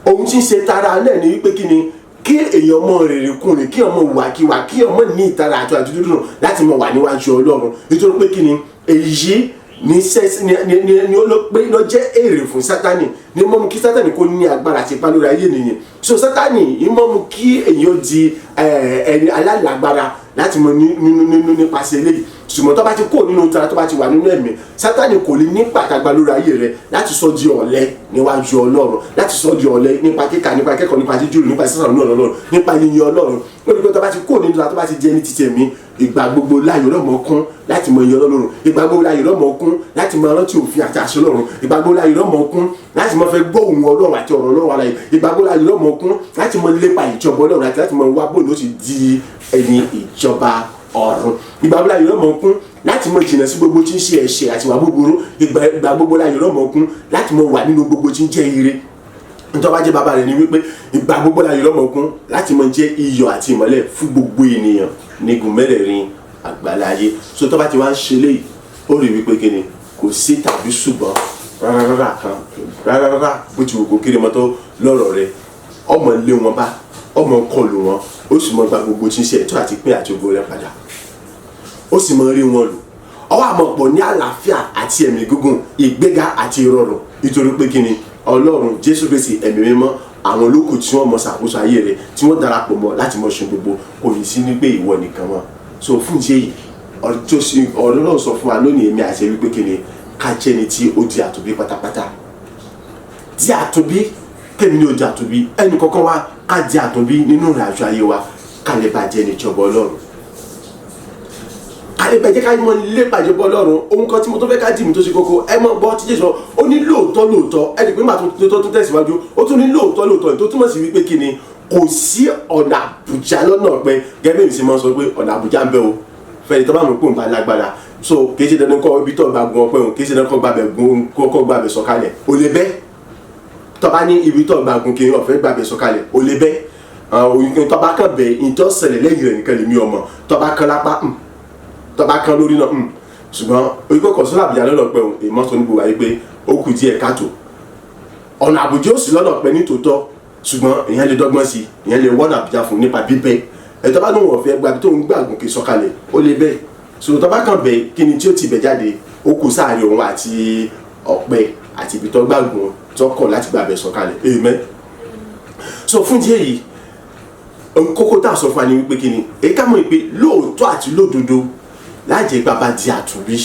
Ohun tí ń ṣe tara náà ni wípé kí ni kí èèyàn mọ rèrè kùnrin, kí ọmọ wàkiwà, kí ọmọ ní ìtara àti àdúdú láti mọ wà níwájú Ọlọ́run. Nítorí pé kí ni èyí ní sẹ́sì ní ó ló pé ló jẹ́ èrè fún Sátani, ní mọ́mú kí Sátani kó ní agbára àti ipá lórí ayé nìyẹn. So Sátani ní mọ́mú kí èèyàn di ẹni alálágbára láti mọ nínú nínú nípasẹ̀ eléyìí. Ṣùgbọ́n tó bá ti kó nínú tara, tó bá ti wà nínú ẹ̀mí, Sátani kò lè ní pàtàgbà lórí ayé rẹ láti sọ di ọ̀lẹ níwájú Ọlọ́run, láti sọ di ọ̀lẹ nípa kíkà, nípa kẹ́kọ̀ọ́, nípa jíjúrò, nípa sísàrò ní Ọlọ́run, nípa yíyin Ọlọ́run. Ó ní pé tó bá ti kó nínú tara, tó bá ti di ẹni títí ẹ̀mí, ìgbà gbogbo láyọ̀ lọ́mọ kún láti mọ iye Ọlọ́run, ìgbà gbogbo láyọ̀ lọ́mọ kún láti mọ rántí òfin àti àṣẹ Ọlọ́run, ìgbà gbogbo láyọ̀ lọ́mọ kún láti mọ fẹ́ gbọ́ ohùn Ọlọ́run àti ọ̀rọ̀ Ọlọ́run ara yìí, ìgbà gbogbo láyọ̀ lọ́mọ kún láti mọ lépa ìjọba Ọlọ́run àti láti mọ wá bóun ó ti di ẹni ìjọba ọ̀run, ìgbà gbogbo láyọ̀ lọ́mọ kún láti mọ jìnnà sí gbogbo tí ń ṣe ẹ̀ṣẹ̀ àti ìwà búburú, ìgbà gbogbo láyọ̀ lọ́mọ kún láti mọ wà nínú gbogbo tí ń jẹ́ ire. Nítorí wá jẹ́ bàbá rẹ̀ ni wípé ìgbà gbogbo láyọ̀ lọ́mọ kún láti mọ jẹ́ iyọ̀ àti ìmọ́lẹ̀ fún gbogbo ènìyàn nígun mẹ́rẹ̀ẹ̀rin àgbáláyé. So tó bá ti wá ń ṣe léyìí, ó rí wípé kí ni kò sí tàbí ṣùgbọ́n rárá kan rárá, bó ti wù kó kéré mọ́tò lọ́rọ̀ rẹ̀, ọmọ lé wọn bá. Ọmọ kọlù wọn, ó sì mọ gba gbogbo tí ń ṣe ẹ̀tọ́ àti pín àti ògo rẹ padà, ó sì mọ rí wọn lò. Ọwọ́ àmọ̀pọ̀ ní àlàáfíà àti ẹ̀mí gígùn, ìgbéga àti ìrọ̀rùn, nítorí pé kí ni? Ọlọ́run Jésù Kristi, ẹ̀mí mímọ́, àwọn olókùn tí wọ́n mọ ṣàkóso ayé rẹ̀, tí wọ́n darapọ̀ mọ́ láti mọ ṣe gbogbo. Kò ní sí ní pé ìwọ nìkan mọ́. So fún ìṣe yìí, ọ̀rọ̀ náà sọ fún wa lónìí, èmi àti wípé kí ni? Ká jẹ́ ni tí ó di àtúnbí pátápátá, di àtúnbí. Kémi ní ó di àtúnbí, ẹnì kọ̀ọ̀kan wa ká di àtúnbí nínú ìrìn àjò ayé wa, ká lè bá jẹ́ ní ìjọba Ọlọ́run, ká lè bá jẹ́ ká mọ lépa ìjọba Ọlọ́run. Ohun kan tí mo tó fẹ́ ká dì mí tó ṣe kókó, ẹ mọ gbọ́ tí Jésù ó ní lóòótọ́ lóòótọ́. Ẹnì pé màá tó tún tẹ̀síwájú, ó tún ní lóòótọ́ lóòótọ́, tó túmọ̀ sí wípé kí ni? Kò sí ọ̀nà àbújá lọ́nà pé gẹ́gẹ́ bí mi ṣe máa ń sọ pé ọ̀nà àbújá ń bẹ o fẹ́ni tó bá mọ̀ pé òun bá lágbára. So kì í ṣe dandan kọ́ ibi tó gba gun ọpẹ́ òun, kì í ṣe dandan kọ́ gbàbẹ̀ gun, kọ́ gbàbẹ̀ sọ̀kalẹ̀. O lè bẹ́ tó bá ní ibi tó gba gun kí n ọ̀fẹ́ gbàbẹ̀ sọ̀kalẹ̀, o lè bẹ́ òyìnbó. Tó bá kàn bẹ́, ìtọ́ ṣẹlẹ̀ lẹ́yìn rẹ̀ nìkan lèmi ọmọ. Tó bá kàn lápá, tó bá kàn lórí náà, ṣùgbọ́n oyinbo kọ̀ sọ́nà àbújá lọ́nà pẹ́ òun. Èèmọ́ sọ ní gbogbo ayé pé ó kù díẹ̀ káàtó. Ọ̀nà àbújá ó sì lọ́nà pẹ́ ní tòótọ́, ṣùgbọ́n èèyàn lè dọ́gbọ́n sí i, èèyàn lè wọ́nà àbújá fún nípa bíbẹ́. Ẹ̀tọ́ bá lóun ọ̀fẹ́ gba tó ń gbà gòkè sọ̀kalẹ̀, ó lè bẹ́ẹ̀. So tó bá kàn bẹ́ẹ̀, kí ni tí ó ti bẹ̀ jáde? Ó kù sáàrin òun àti ọ̀pẹ àti ibi tó gbàgùn tó kọ̀ láti gbà bẹ̀ sọ̀kalẹ̀. Amen. So fún díẹ̀ yìí, kókó tá a sọ fún wa ni wípé kí ni? Èyí ká mọ̀ pé lóòótọ́ àti lódodo, láìjẹ́ bàbá di àtúnbí,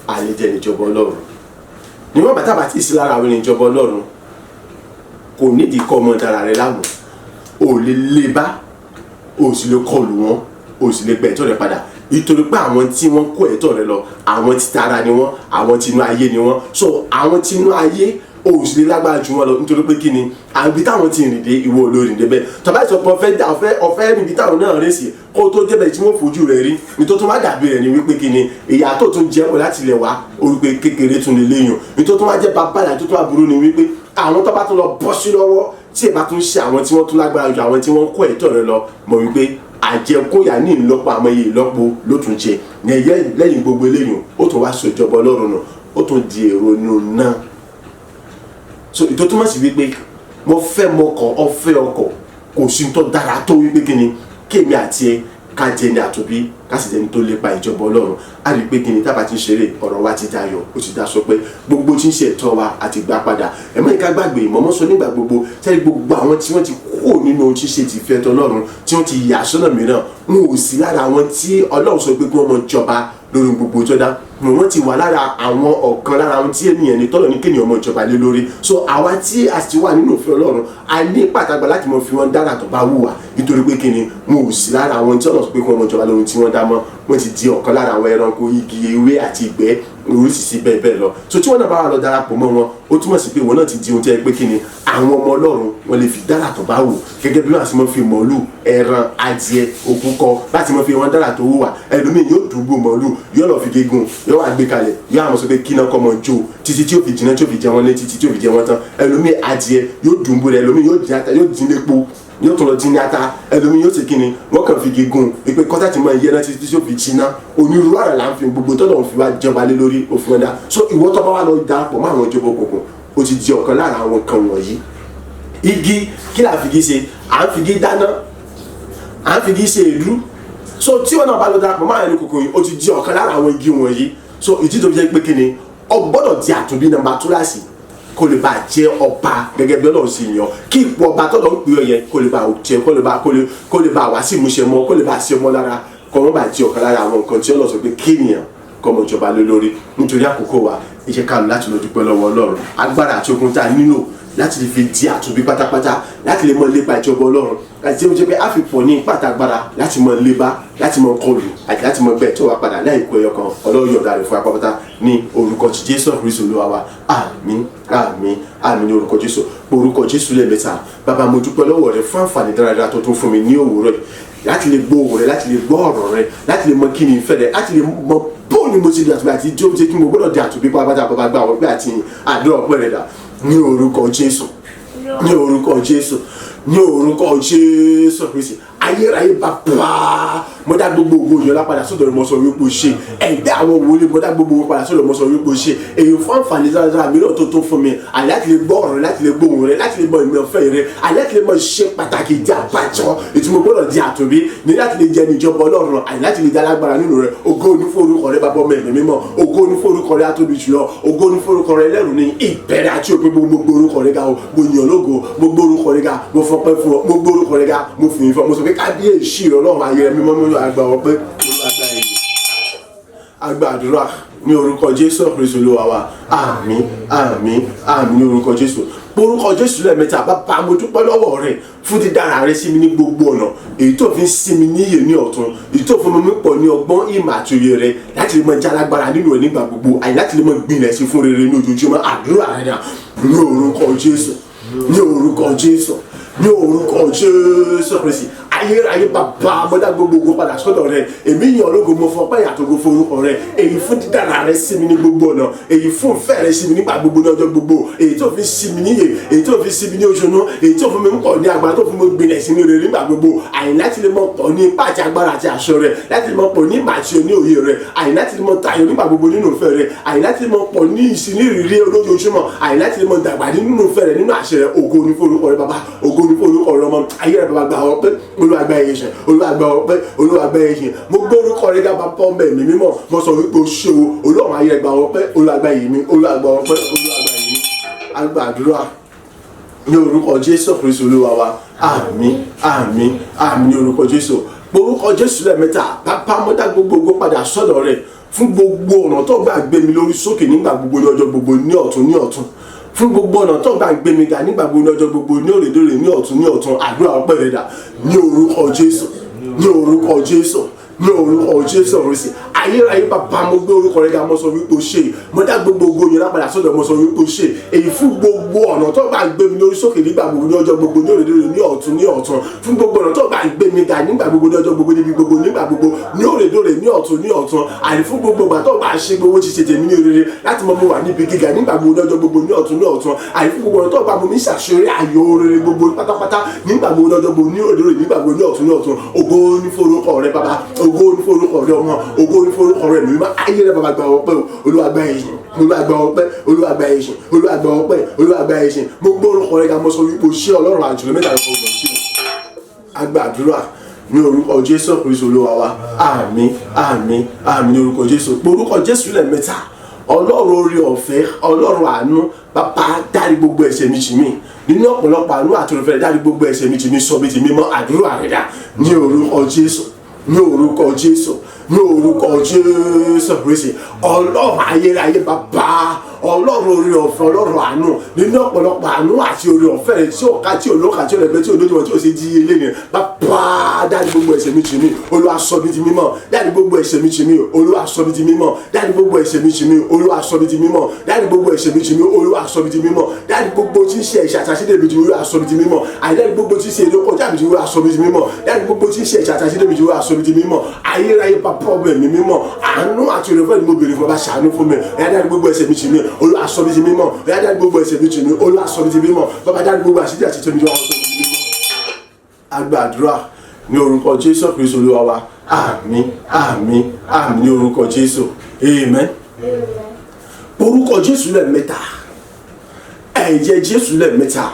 àlejò ìjọba Ọlọ́run. Níwọ̀n bàtà bá ti sí lára àwọn ìjọba Ọlọ́run, kò nídìí kọ́ ọmọ dára rẹ láàmú. O lè lè bá, o sì lè kọlù wọn, o sì lè gba ẹ̀tọ́ rẹ padà, nítorí pé àwọn tí wọ́n kó ẹ̀tọ́ rẹ lọ, àwọn tí tara ni wọ́n, àwọn tí inú ayé ni wọ́n. So àwọn tí inú ayé, o sì lè lágbára ju wọn lọ, nítorí pé kí ni? Àbí táwọn ti rìn dé, ìwọ olórin débẹ̀. Tọ́ba ìsọ pé ọ̀fẹ́ ọ̀fẹ́ ọ̀fẹ́ níbi táwọn náà rìn sí, kó tó débẹ̀ tí wọ́n fojú rẹ̀ rí nítorí tó má dàbí rẹ̀ ni wípé kí ni? Ìyá tó tún jẹ́ wọ́n láti ilẹ̀ wá orí pé kékeré tún lè léyìn. Nítorí tó má jẹ́ bàbá ìyá tó tún aburú ni wípé àwọn tó bá tún lọ bọ́ sí lọ́wọ́, tí ì bá tún ṣe àwọn tí wọ́n tún lágbára ju àwọn tí wọ́n kó ẹ̀tọ́ rẹ̀ lọ, mọ̀ wípé àjẹkóyà ní ìlọ́po àmọ́ iye ìlọ́po ló tún jẹ lẹ́yìn gbogbo eléyìn. Ó tún wá sọ ìjọba Ọlọ́run nù, ó tún di èrò inú náà. So ìtò túmọ̀ sí wípé mo fẹ́ mọkọ̀ ọ̀fẹ́ ọkọ̀, kò sí tó dára tó wípé kí ni? Kéèmí àti ẹ ká jẹ ní àtúnbí, ká sì jẹni tó lépa ìjọba Ọlọ́run. Á rí i pé kí ni? Tábà ti ń ṣeré, ọ̀rọ̀ wa ti dayọ̀, ó ti dá sọ pé gbogbo tí ń ṣe ẹ̀tọ́ wa àti gbà padà. Ẹ̀mọ́ ìka gbàgbé ìmọ̀mọ́ sọ nígbà gbogbo sẹ́ni gbogbo àwọn tí wọ́n ti kúrò nínú ohun ṣíṣe ti fẹ́ tọlọ́run, tí wọ́n ti yà sọ́nà mìíràn, wọn ò sí lára àwọn tí Ọlọ́run sọ pé kí wọ́n mọ jọba lórí gbogbo tó dá. Wọ́n ti wà lára àwọn ọ̀kan lára àwọn tí ènìyàn ní tọ́lọ̀ ní kéèyàn ọmọ ìjọba lé lórí. So àwa tí a sì wà nínú òfin Ọlọ́run, a ní pàtàkì láti mọ fi wọn dára tó bá wù wá, nítorí pé kíni? Wọn ò sí lára àwọn tí Ọlọ́run sọ pé kí wọ́n mọ ìjọba lórí tí wọ́n dá mọ́. Wọ́n ti di ọ̀kan lára àwọn ẹranko, igi, ewé àti ìgbẹ́, oríṣiríṣi bẹ́ẹ̀ bẹ́ẹ̀ lọ. So tí wọ́n náà bá wà lọ darapọ̀ mọ́ wọn, ó túmọ̀ sí pé ìwọ náà ti di ohun tí ẹ pé kí ni? Àwọn ọmọ Ọlọ́run, wọ́n lè fi dára tó bá wù, gẹ́gẹ́ bí wọ́n àti mọ́ fi mọ̀ọ́lù, ẹran, adìẹ, òkúkọ láti mọ́ fi wọn dára tó wù wá. Ẹlòmíì yóò dùgbò mọ̀ọ́lù, yóò lọ fi gígùn, yóò wá gbé kalẹ̀, yóò àwọn sọ pé kí náà kọ́ mọ jó títí tí yóò fi jiná, tí yóò fi jẹ wọn létí, títí tí yóò fi jẹ wọn tán. Ẹlòmíì adìẹ yóò dùnbò rẹ, ẹlòmíì yóò dín ata, yóò dín lépo, yóò tún lọ dín ní ata. Ẹlòmíì yóò ṣe kíni? Wọ́n kàn fi gígùn ìpè kọ́tà tí máa yẹ náà títí tí yóò fi jiná. Onírúurú àrà là ń fi gbogbo tọ́lọ̀ ń fi wá jọba lé lórí òfin ọ̀dà. So ìwọ tó bá wà lọ darapọ̀ mọ́ àwọn ìjọba òkùnkùn, ó ti di ọ̀kan lára àwọn nǹkan wọ̀nyí. Igi, kí là ń figi ṣe? À ń figi dáná, à ń figi ṣe èédú. So tí wọn náà bá lọ darapọ̀ mọ́ àwọn ẹni kòkòrò yìí, ó ti di ọ̀kan lára àwọn igi wọ̀nyí. So ìdí tó fi jẹ́ pé kí ni? Ọ gbọ́dọ̀ di àtúnbí nàmbà túláàsì kó lè bá jẹ́ ọba gẹ́gẹ́ bí Ọlọ́run sì yàn, kí ipò ọba tọ́lọ́ ń pè ọ yẹn kó lè bá jẹ, kó lè bá wá sí ìmúṣẹ mọ́, kó lè bá ṣe mọ́ lára, kó wọ́n bá di ọ̀kan lára àwọn nǹkan tí Ọlọ́run sọ pé kéèyàn kọ́ ọmọ ìjọba lé lórí. Nítorí àkókò wa, ẹ jẹ́ ká lọ láti lọ dúpẹ́ lọ́wọ́ Ọlọ́run. Agbára àti okun tá a nílò láti lè fi di àtúnbí pátápátá, láti lè mọ lépa ìjọba Ọlọ́run, láti jẹ́ pé a fi pọ̀ ní pátágbára láti mọ léba, láti mọ kọlù àti láti mọ gbẹ tó wà padà láì kó ẹyọ kan. Ọlọ́run yọ̀ọ̀da rẹ̀ fún apápátá ní orúkọ ti Jésù Kristu Olúwa wa. Àmín, àmín, àmín ní orúkọ Jésù. Orúkọ Jésù lẹ́ẹ̀mẹ́ta. Bàbá, mo dúpẹ́ lọ́wọ́ rẹ fún àǹfààní dáradára tó tún fún mi ní òwúrọ̀ yìí láti lè gbọ́ ohùn rẹ, láti lè gbọ́ ọ̀rọ̀ rẹ, láti lè mọ kí ni ìfẹ́ rẹ, láti lè mọ bóun ni mo ti di àtúbí àti tí ó ti kí mo gbọ́dọ̀ di àtúbí pátápátá. Bàbá, gba àwọn pé àti àdúrà ọpẹ́ rẹ dà ní orúkọ Jésù, ní orúkọ Jésù, ní orúkọ Jésù Kristi. Ayérayé, bàbá, Mo dá gbogbo ògo ìyọlá padà sọ́dọ̀ rẹ, mo sọ wípé o ṣe. Ẹgbẹ́ àwọn wòlíì, mo dá gbogbo ògo padà sọ́dọ̀, mo sọ wípé o ṣe. Èyí fún àǹfààní dáradára mìíràn tó tó fún mi, àyè láti lè gbọ́ ọ̀rọ̀ rẹ, láti lè gbóhùn rẹ, láti lè mọ ìmọ̀ ọ̀fẹ́ rẹ, àyè láti lè mọ ṣe pàtàkì ìdí àbájọ ìtumọ̀ gbọ́dọ̀ di àtúnbí ní láti lè jẹ ní ìjọba Ọlọ́run, àyè láti lè jẹ alágbára nínú rẹ. Ògo ní forúkọ rẹ, bàbá, ọmọ, ẹ̀mí mímọ́. Ògo ní forúkọ rẹ, atóbi jùlọ. Ògo ní forúkọ rẹ, ẹlẹ́rù ní ìbẹ̀rẹ̀ àti òpin. Gbogbo orúkọ rẹ ga o. Mo yàn lógo, mo gbé orúkọ rẹ ga, mo fọpẹ́ fún ọ, mo gbé orúkọ rẹ ga, mo fìyìn fún ọ, mo sọ pé kábíyèsí rẹ, Ọlọ́run ayé rẹ mímọ́ mímọ́. Àgbà ọpẹ́, Olúwa ẹ̀yìn agbàdúrà ní orúkọ Jésù Kristu Olúwa wa. Àmín, àmín, àmín ní orúkọ Jésù. Orúkọ Jésù lẹ́ẹ̀mẹ́ta. Bàbá, mo dúpẹ́ lọ́wọ́ rẹ fún dídára rẹ sí mi ní gbogbo ọ̀nà, èyí tó fi ń sí mi níyè ní ọ̀tun, èyí tó fún mi pọ̀ ní ọgbọ́n, ìmọ̀ àti òye rẹ, láti lè mọ jálágbára nínú rẹ nígbà gbogbo, àyè láti lè mọ gbìnlẹ̀ sí fún rere ní ojoojúmọ́. Àdúrà rẹ dà ní orúkọ Jésù, ní orúkọ Jésù, ní orúkọ Jésù Kristi. Ayérayé bàbá, mo dá gbogbo ògo padà sọ́dọ̀ rẹ. Èmi yàn ológo, mo fọpẹ́ ìyàtọ̀go forúkọ rẹ, èyí fún dídára rẹ sí mi ní gbogbo ọ̀nà, èyí fún ìfẹ́ rẹ sí mi nígbà gbogbo ní ọjọ́ gbogbo, èyí tó fi sí mi níyè, èyí tó fi sí mi ní oṣooṣù, èyí tó fún mi ń pọ̀ ní agbára, tó fún mi gbìnlẹ̀ sí ní rere nígbà gbogbo, àyìn láti lè mọ pọ̀ ní ipá àti agbára àti aṣọ rẹ, láti lè mọ pọ̀ ní ìmọ̀ àti òní òye rẹ, àyìn láti lè mọ tayọ nígbà gbogbo nínú ìfẹ́ rẹ, àyìn láti lè mọ pọ̀ ní ìsìn ìrírí olójoojúmọ́, àyìn láti lè mọ dàgbà nínú ìfẹ́ rẹ, nínú àṣẹ rẹ. Ògo ní forúkọ rẹ, bàbá. Ògo ní forúkọ rẹ, ọmọ. Ayé rẹ, bàbá, gbà ọpẹ́. Olúwa gba ẹ̀yìn, Olúwa gba ọpẹ́, Olúwa gba ẹ̀yìn. Mo gbé orúkọ rẹ ga, bàbá, ọmọ, ẹ̀mí mímọ́. Mo sọ wípé o ṣe o, Olúwa. Ayé rẹ, gba ọpẹ́. Olúwa gba ẹ̀yìn mi. Olúwa gba ọpẹ́. Olúwa gba ẹ̀yìn mi. Agbàdúrà ní orúkọ Jésù Kristu Olúwa wa. Àmín, àmín, àmín ní orúkọ Jésù. Orúkọ Jésù lẹ́ẹ̀mẹ́ta. Bàbá, mo dá gbogbo ògo padà sọ́dọ̀ rẹ̀ fún gbogbo ọ̀nà tó gbà gbé mi lórí sókè nígbà gbogbo ní ọjọ́ gbogbo, ní ọ̀tún ní ọ̀tún, fún gbogbo ọ̀nà tó gbà gbé mi ga nígbà gbogbo ní ọjọ́ gbogbo, ní òrèdèrè, ní ọ̀tún ní ọ̀tún. Àdúrà ọpẹ́ rẹ̀ dà ní orúkọ Jésù, ní orúkọ Jésù, ní orúkọ Jésù Kristi. Ayérayé bàbá, mo gbé orúkọ rẹ ga, mo sọ wípé o ṣe. Mo dá gbogbo ògo yẹn lápadà sọ́dọ̀, mo sọ wípé o ṣe, èyí fún gbogbo ọ̀nà tó gbà gbé mi lórí sókè nígbà gbogbo ní ọjọ́ gbogbo, ní òrèdèrè, ní ọ̀tún ní ọ̀tún, fún gbogbo ọ̀nà tó gbà gbé mi ga nígbà gbogbo ní ọjọ́ gbogbo, níbi gbogbo, nígbà gbogbo, ní òrèdèrè, ní ọ̀tún ní ọ̀tún, àní fún gbogbo ìgbà tó gbà ṣe gbogbo ti ṣe tèmi ní rere láti mọ mo wà níbi gíga nígbà gbogbo ní ọjọ́ gbogbo, ní ọ̀tún ní ọ̀tún, àní fún gbogbo ọ̀nà tó gbà mo ní ṣàṣeyọrí ayọ̀ rere gbogbo pátápátá nígbà gbogbo ní ọjọ́ gbogbo, ní òrèdèrè, nígbà gbogbo, ní ọ̀tún ní ọ̀tún. Ògo ní forúkọ rẹ, bàbá. Ògo ní forúkọ rẹ, ọmọ. Ògo ní forúkọ rẹ mímọ́. Ayé rẹ, bàbá, gba ọpẹ́ o. Olúwa gba ẹ̀yìn, Olúwa gba ọpẹ́, Olúwa gba ẹ̀yìn, Olúwa gba ọpẹ́, Olúwa gba ẹ̀yìn. Mo gbọ́ orúkọ rẹ ga, mo sọ wípé o ṣé, Ọlọ́run àjùlọ mẹ́ta lọ́kọ̀ ọ̀gbọ̀n ṣe. Agbàdúrà ní orúkọ Jésù Kristu Olúwa wa. Àmín, àmín, àmín ní orúkọ Jésù. Orúkọ Jésù lẹ́ẹ̀mẹ́ta. Ọlọ́run orí ọ̀fẹ́, Ọlọ́run àánú, bàbá, dárí gbogbo ẹ̀ṣẹ̀ mi jì mí. Nínú ọ̀pọ̀lọpọ̀ àánú àti oore-ọ̀fẹ́, dárí gbogbo ẹ̀ṣẹ̀ mi jì mí, sọ mi di mímọ́. Àdúrà rẹ̀ dà ní orúkọ Jésù, ní orúkọ Jésù, ní orúkọ Jésù Kristi. Ọlọ́run ayérayé, bàbá, Ọlọ́run orí ọ̀fẹ́, Ọlọ́run àánú, nínú ọ̀pọ̀lọpọ̀ àánú àti orí ọ̀fẹ́ rẹ̀ tí ò ká, tí ò lóka, tí ò lẹ́gbẹ́, tí ò lójúmọ̀, tí ò ṣe jí ilé ni, bàbá, dárí gbogbo ẹ̀ṣẹ̀ mi jì mí. Olúwa, sọ mi di mímọ́. Dárí gbogbo ẹ̀ṣẹ̀ mi jì mí. Olúwa, sọ mi di mímọ́. Dárí gbogbo ẹ̀ṣẹ̀ mi jì mí. Olúwa, sọ mi di mímọ́. Dárí gbogbo ẹ̀ṣẹ̀ mi jì mí. Olúwa, sọ mi di mímọ́. Dárí gbogbo tí ń ṣe ẹ̀ṣẹ̀ àtàṣídẹ̀ mi jì mí. Olúwa, sọ mi di mímọ́. Àìdárí gbogbo tí ń ṣe ìrékọjá mi jì mí. Olúwa, sọ mi di mímọ́. Dárí gbogbo tí ń ṣe ẹ̀ṣẹ̀ àtàṣídẹ̀ mi jì mí. Olúwa, sọ mi di mímọ́. Ayérayé bàbá, ọmọ, ẹ̀mí mímọ́, àánú àti oore-ọ̀fẹ́ ni mo béèrè fún. Ọba, ṣàánú fún mi. Ẹ̀yà, dárí gbogbo ẹ̀ṣẹ̀ mi jì mí. Olúwa, sọ mi di mímọ́. Ẹ̀yà, dárí gbogbo ẹ̀ṣẹ̀ mi jì mí. Olúwa, sọ mi di mímọ́. Bàbá, dárí gbogbo àṣírí àti tómi jọ, sọ mi di mímọ́. Agbàdúrà ní orúkọ Jésù Kristu Olúwa wa. Àmín, àmín, àmín ní orúkọ Jésù. Amen. Orúkọ Jésù lẹ́ẹ̀mẹ́ta. Ẹ̀jẹ̀ Jésù lẹ́ẹ̀mẹ́ta.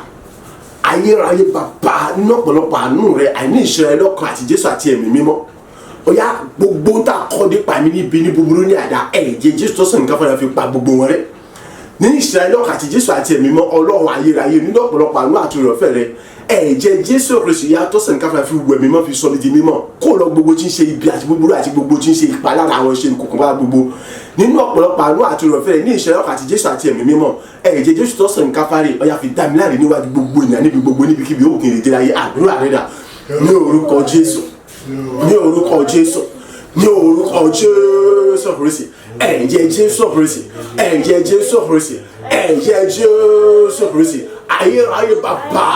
Ayérayé bàbá, ní ọ̀pọ̀lọpọ̀ àánú rẹ, àìní ìṣẹ́ra ẹlọ́kan àti Jésù àti ẹ̀mí mímọ́, ó yá, gbogbo ń tà kọ́ nípa mi níbi ní búburú ní àdá, ẹ̀jẹ̀ Jésù tó sàn nǹkan fúnra fi pa gbogbo wọn rẹ́ ní ìṣẹ́ra ẹlọ́kan àti Jésù àti ẹ̀mí mímọ́. Ọlọ́run ayérayé, nínú ọ̀pọ̀lọpọ̀ àánú àti ìrọ̀fẹ́ rẹ, ẹ̀jẹ̀ Jésù Kristu ya tó sàn nǹkan fúnra fi wẹ̀ mímọ́, fi sọ mi di mímọ́, kó lọ gbogbo tí ń ṣe ibi àti búburú àti gbogbo tí ń ṣe ìpalára àwọn ṣe ìkùnkùn bá gbogbo, nínú ọ̀pọ̀lọpọ̀ àánú àti ìrọ̀fẹ́ rẹ, ní ìṣẹ́ra ẹlọ́kan àti Jésù àti ẹ̀mí mímọ́, ẹ̀jẹ̀ Jésù tó sàn nǹkan fáre, ó yá, fi dá mi láre níwájú gbogbo ènìyàn, níbi gbogbo, níbikíbi ó kìí dé láyé. Àdúrà rẹ dà ní orúkọ Jésù, ní orúkọ Jésù, ní orúkọ Jésù Kristi. Ẹ̀jẹ̀ Jésù Kristi, ẹ̀jẹ̀ Jésù Kristi, ẹ̀jẹ̀ Jésù Kristi. Ayérayé bàbá.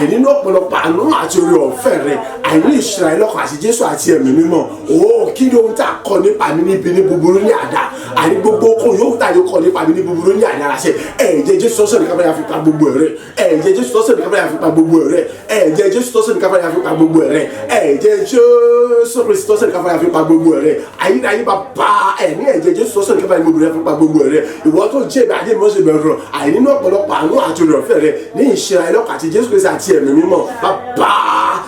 Àìní ọ̀pọ̀lọpọ̀ àánú àti oore ọ̀fẹ́ rẹ, àìní ìṣúra ẹlọ́kàn àti Jésù àti ẹ̀mí mímọ́. Ó kí ni ohun tá a kọ nípa mi níbi ní búburú ní àdá? Àní gbogbo okòó yóò tá a yóò kọ nípa mi ní búburú ní àdá ránṣẹ́. Ẹ̀jẹ̀ Jésù tọ́sọ̀ ní káfíńyà fi pa gbogbo rẹ̀. Ẹ̀jẹ̀ Jésù tọ́sọ̀ ní káfíńyà fi pa gbogbo rẹ̀. Ẹ̀jẹ̀ Jésù tọ́sọ̀ ní káfíńyà fi pa gbogbo rẹ̀. Ẹ̀jẹ̀ Jésù Kristi tọ́sọ̀ ní káfíńyà fi pa gbogbo rẹ̀. Ayérayé bàbá ẹ̀ ní ẹ̀jẹ̀ Jésù tọ́sọ̀ ní káfíńyà gbogbo rẹ̀ fi pa gbogbo rẹ̀. Ìwọ tó jẹ́ ìbí ayé mi ó sì bẹ̀rù rọ̀. Àìní ní ọ̀pọ̀lọpọ̀ àánú àti oore ọ̀fẹ́ rẹ̀ ní ìṣẹ́ra ẹlọ́kàn àti Jésù Kristi àti ẹ̀mí mímọ́. Bàbá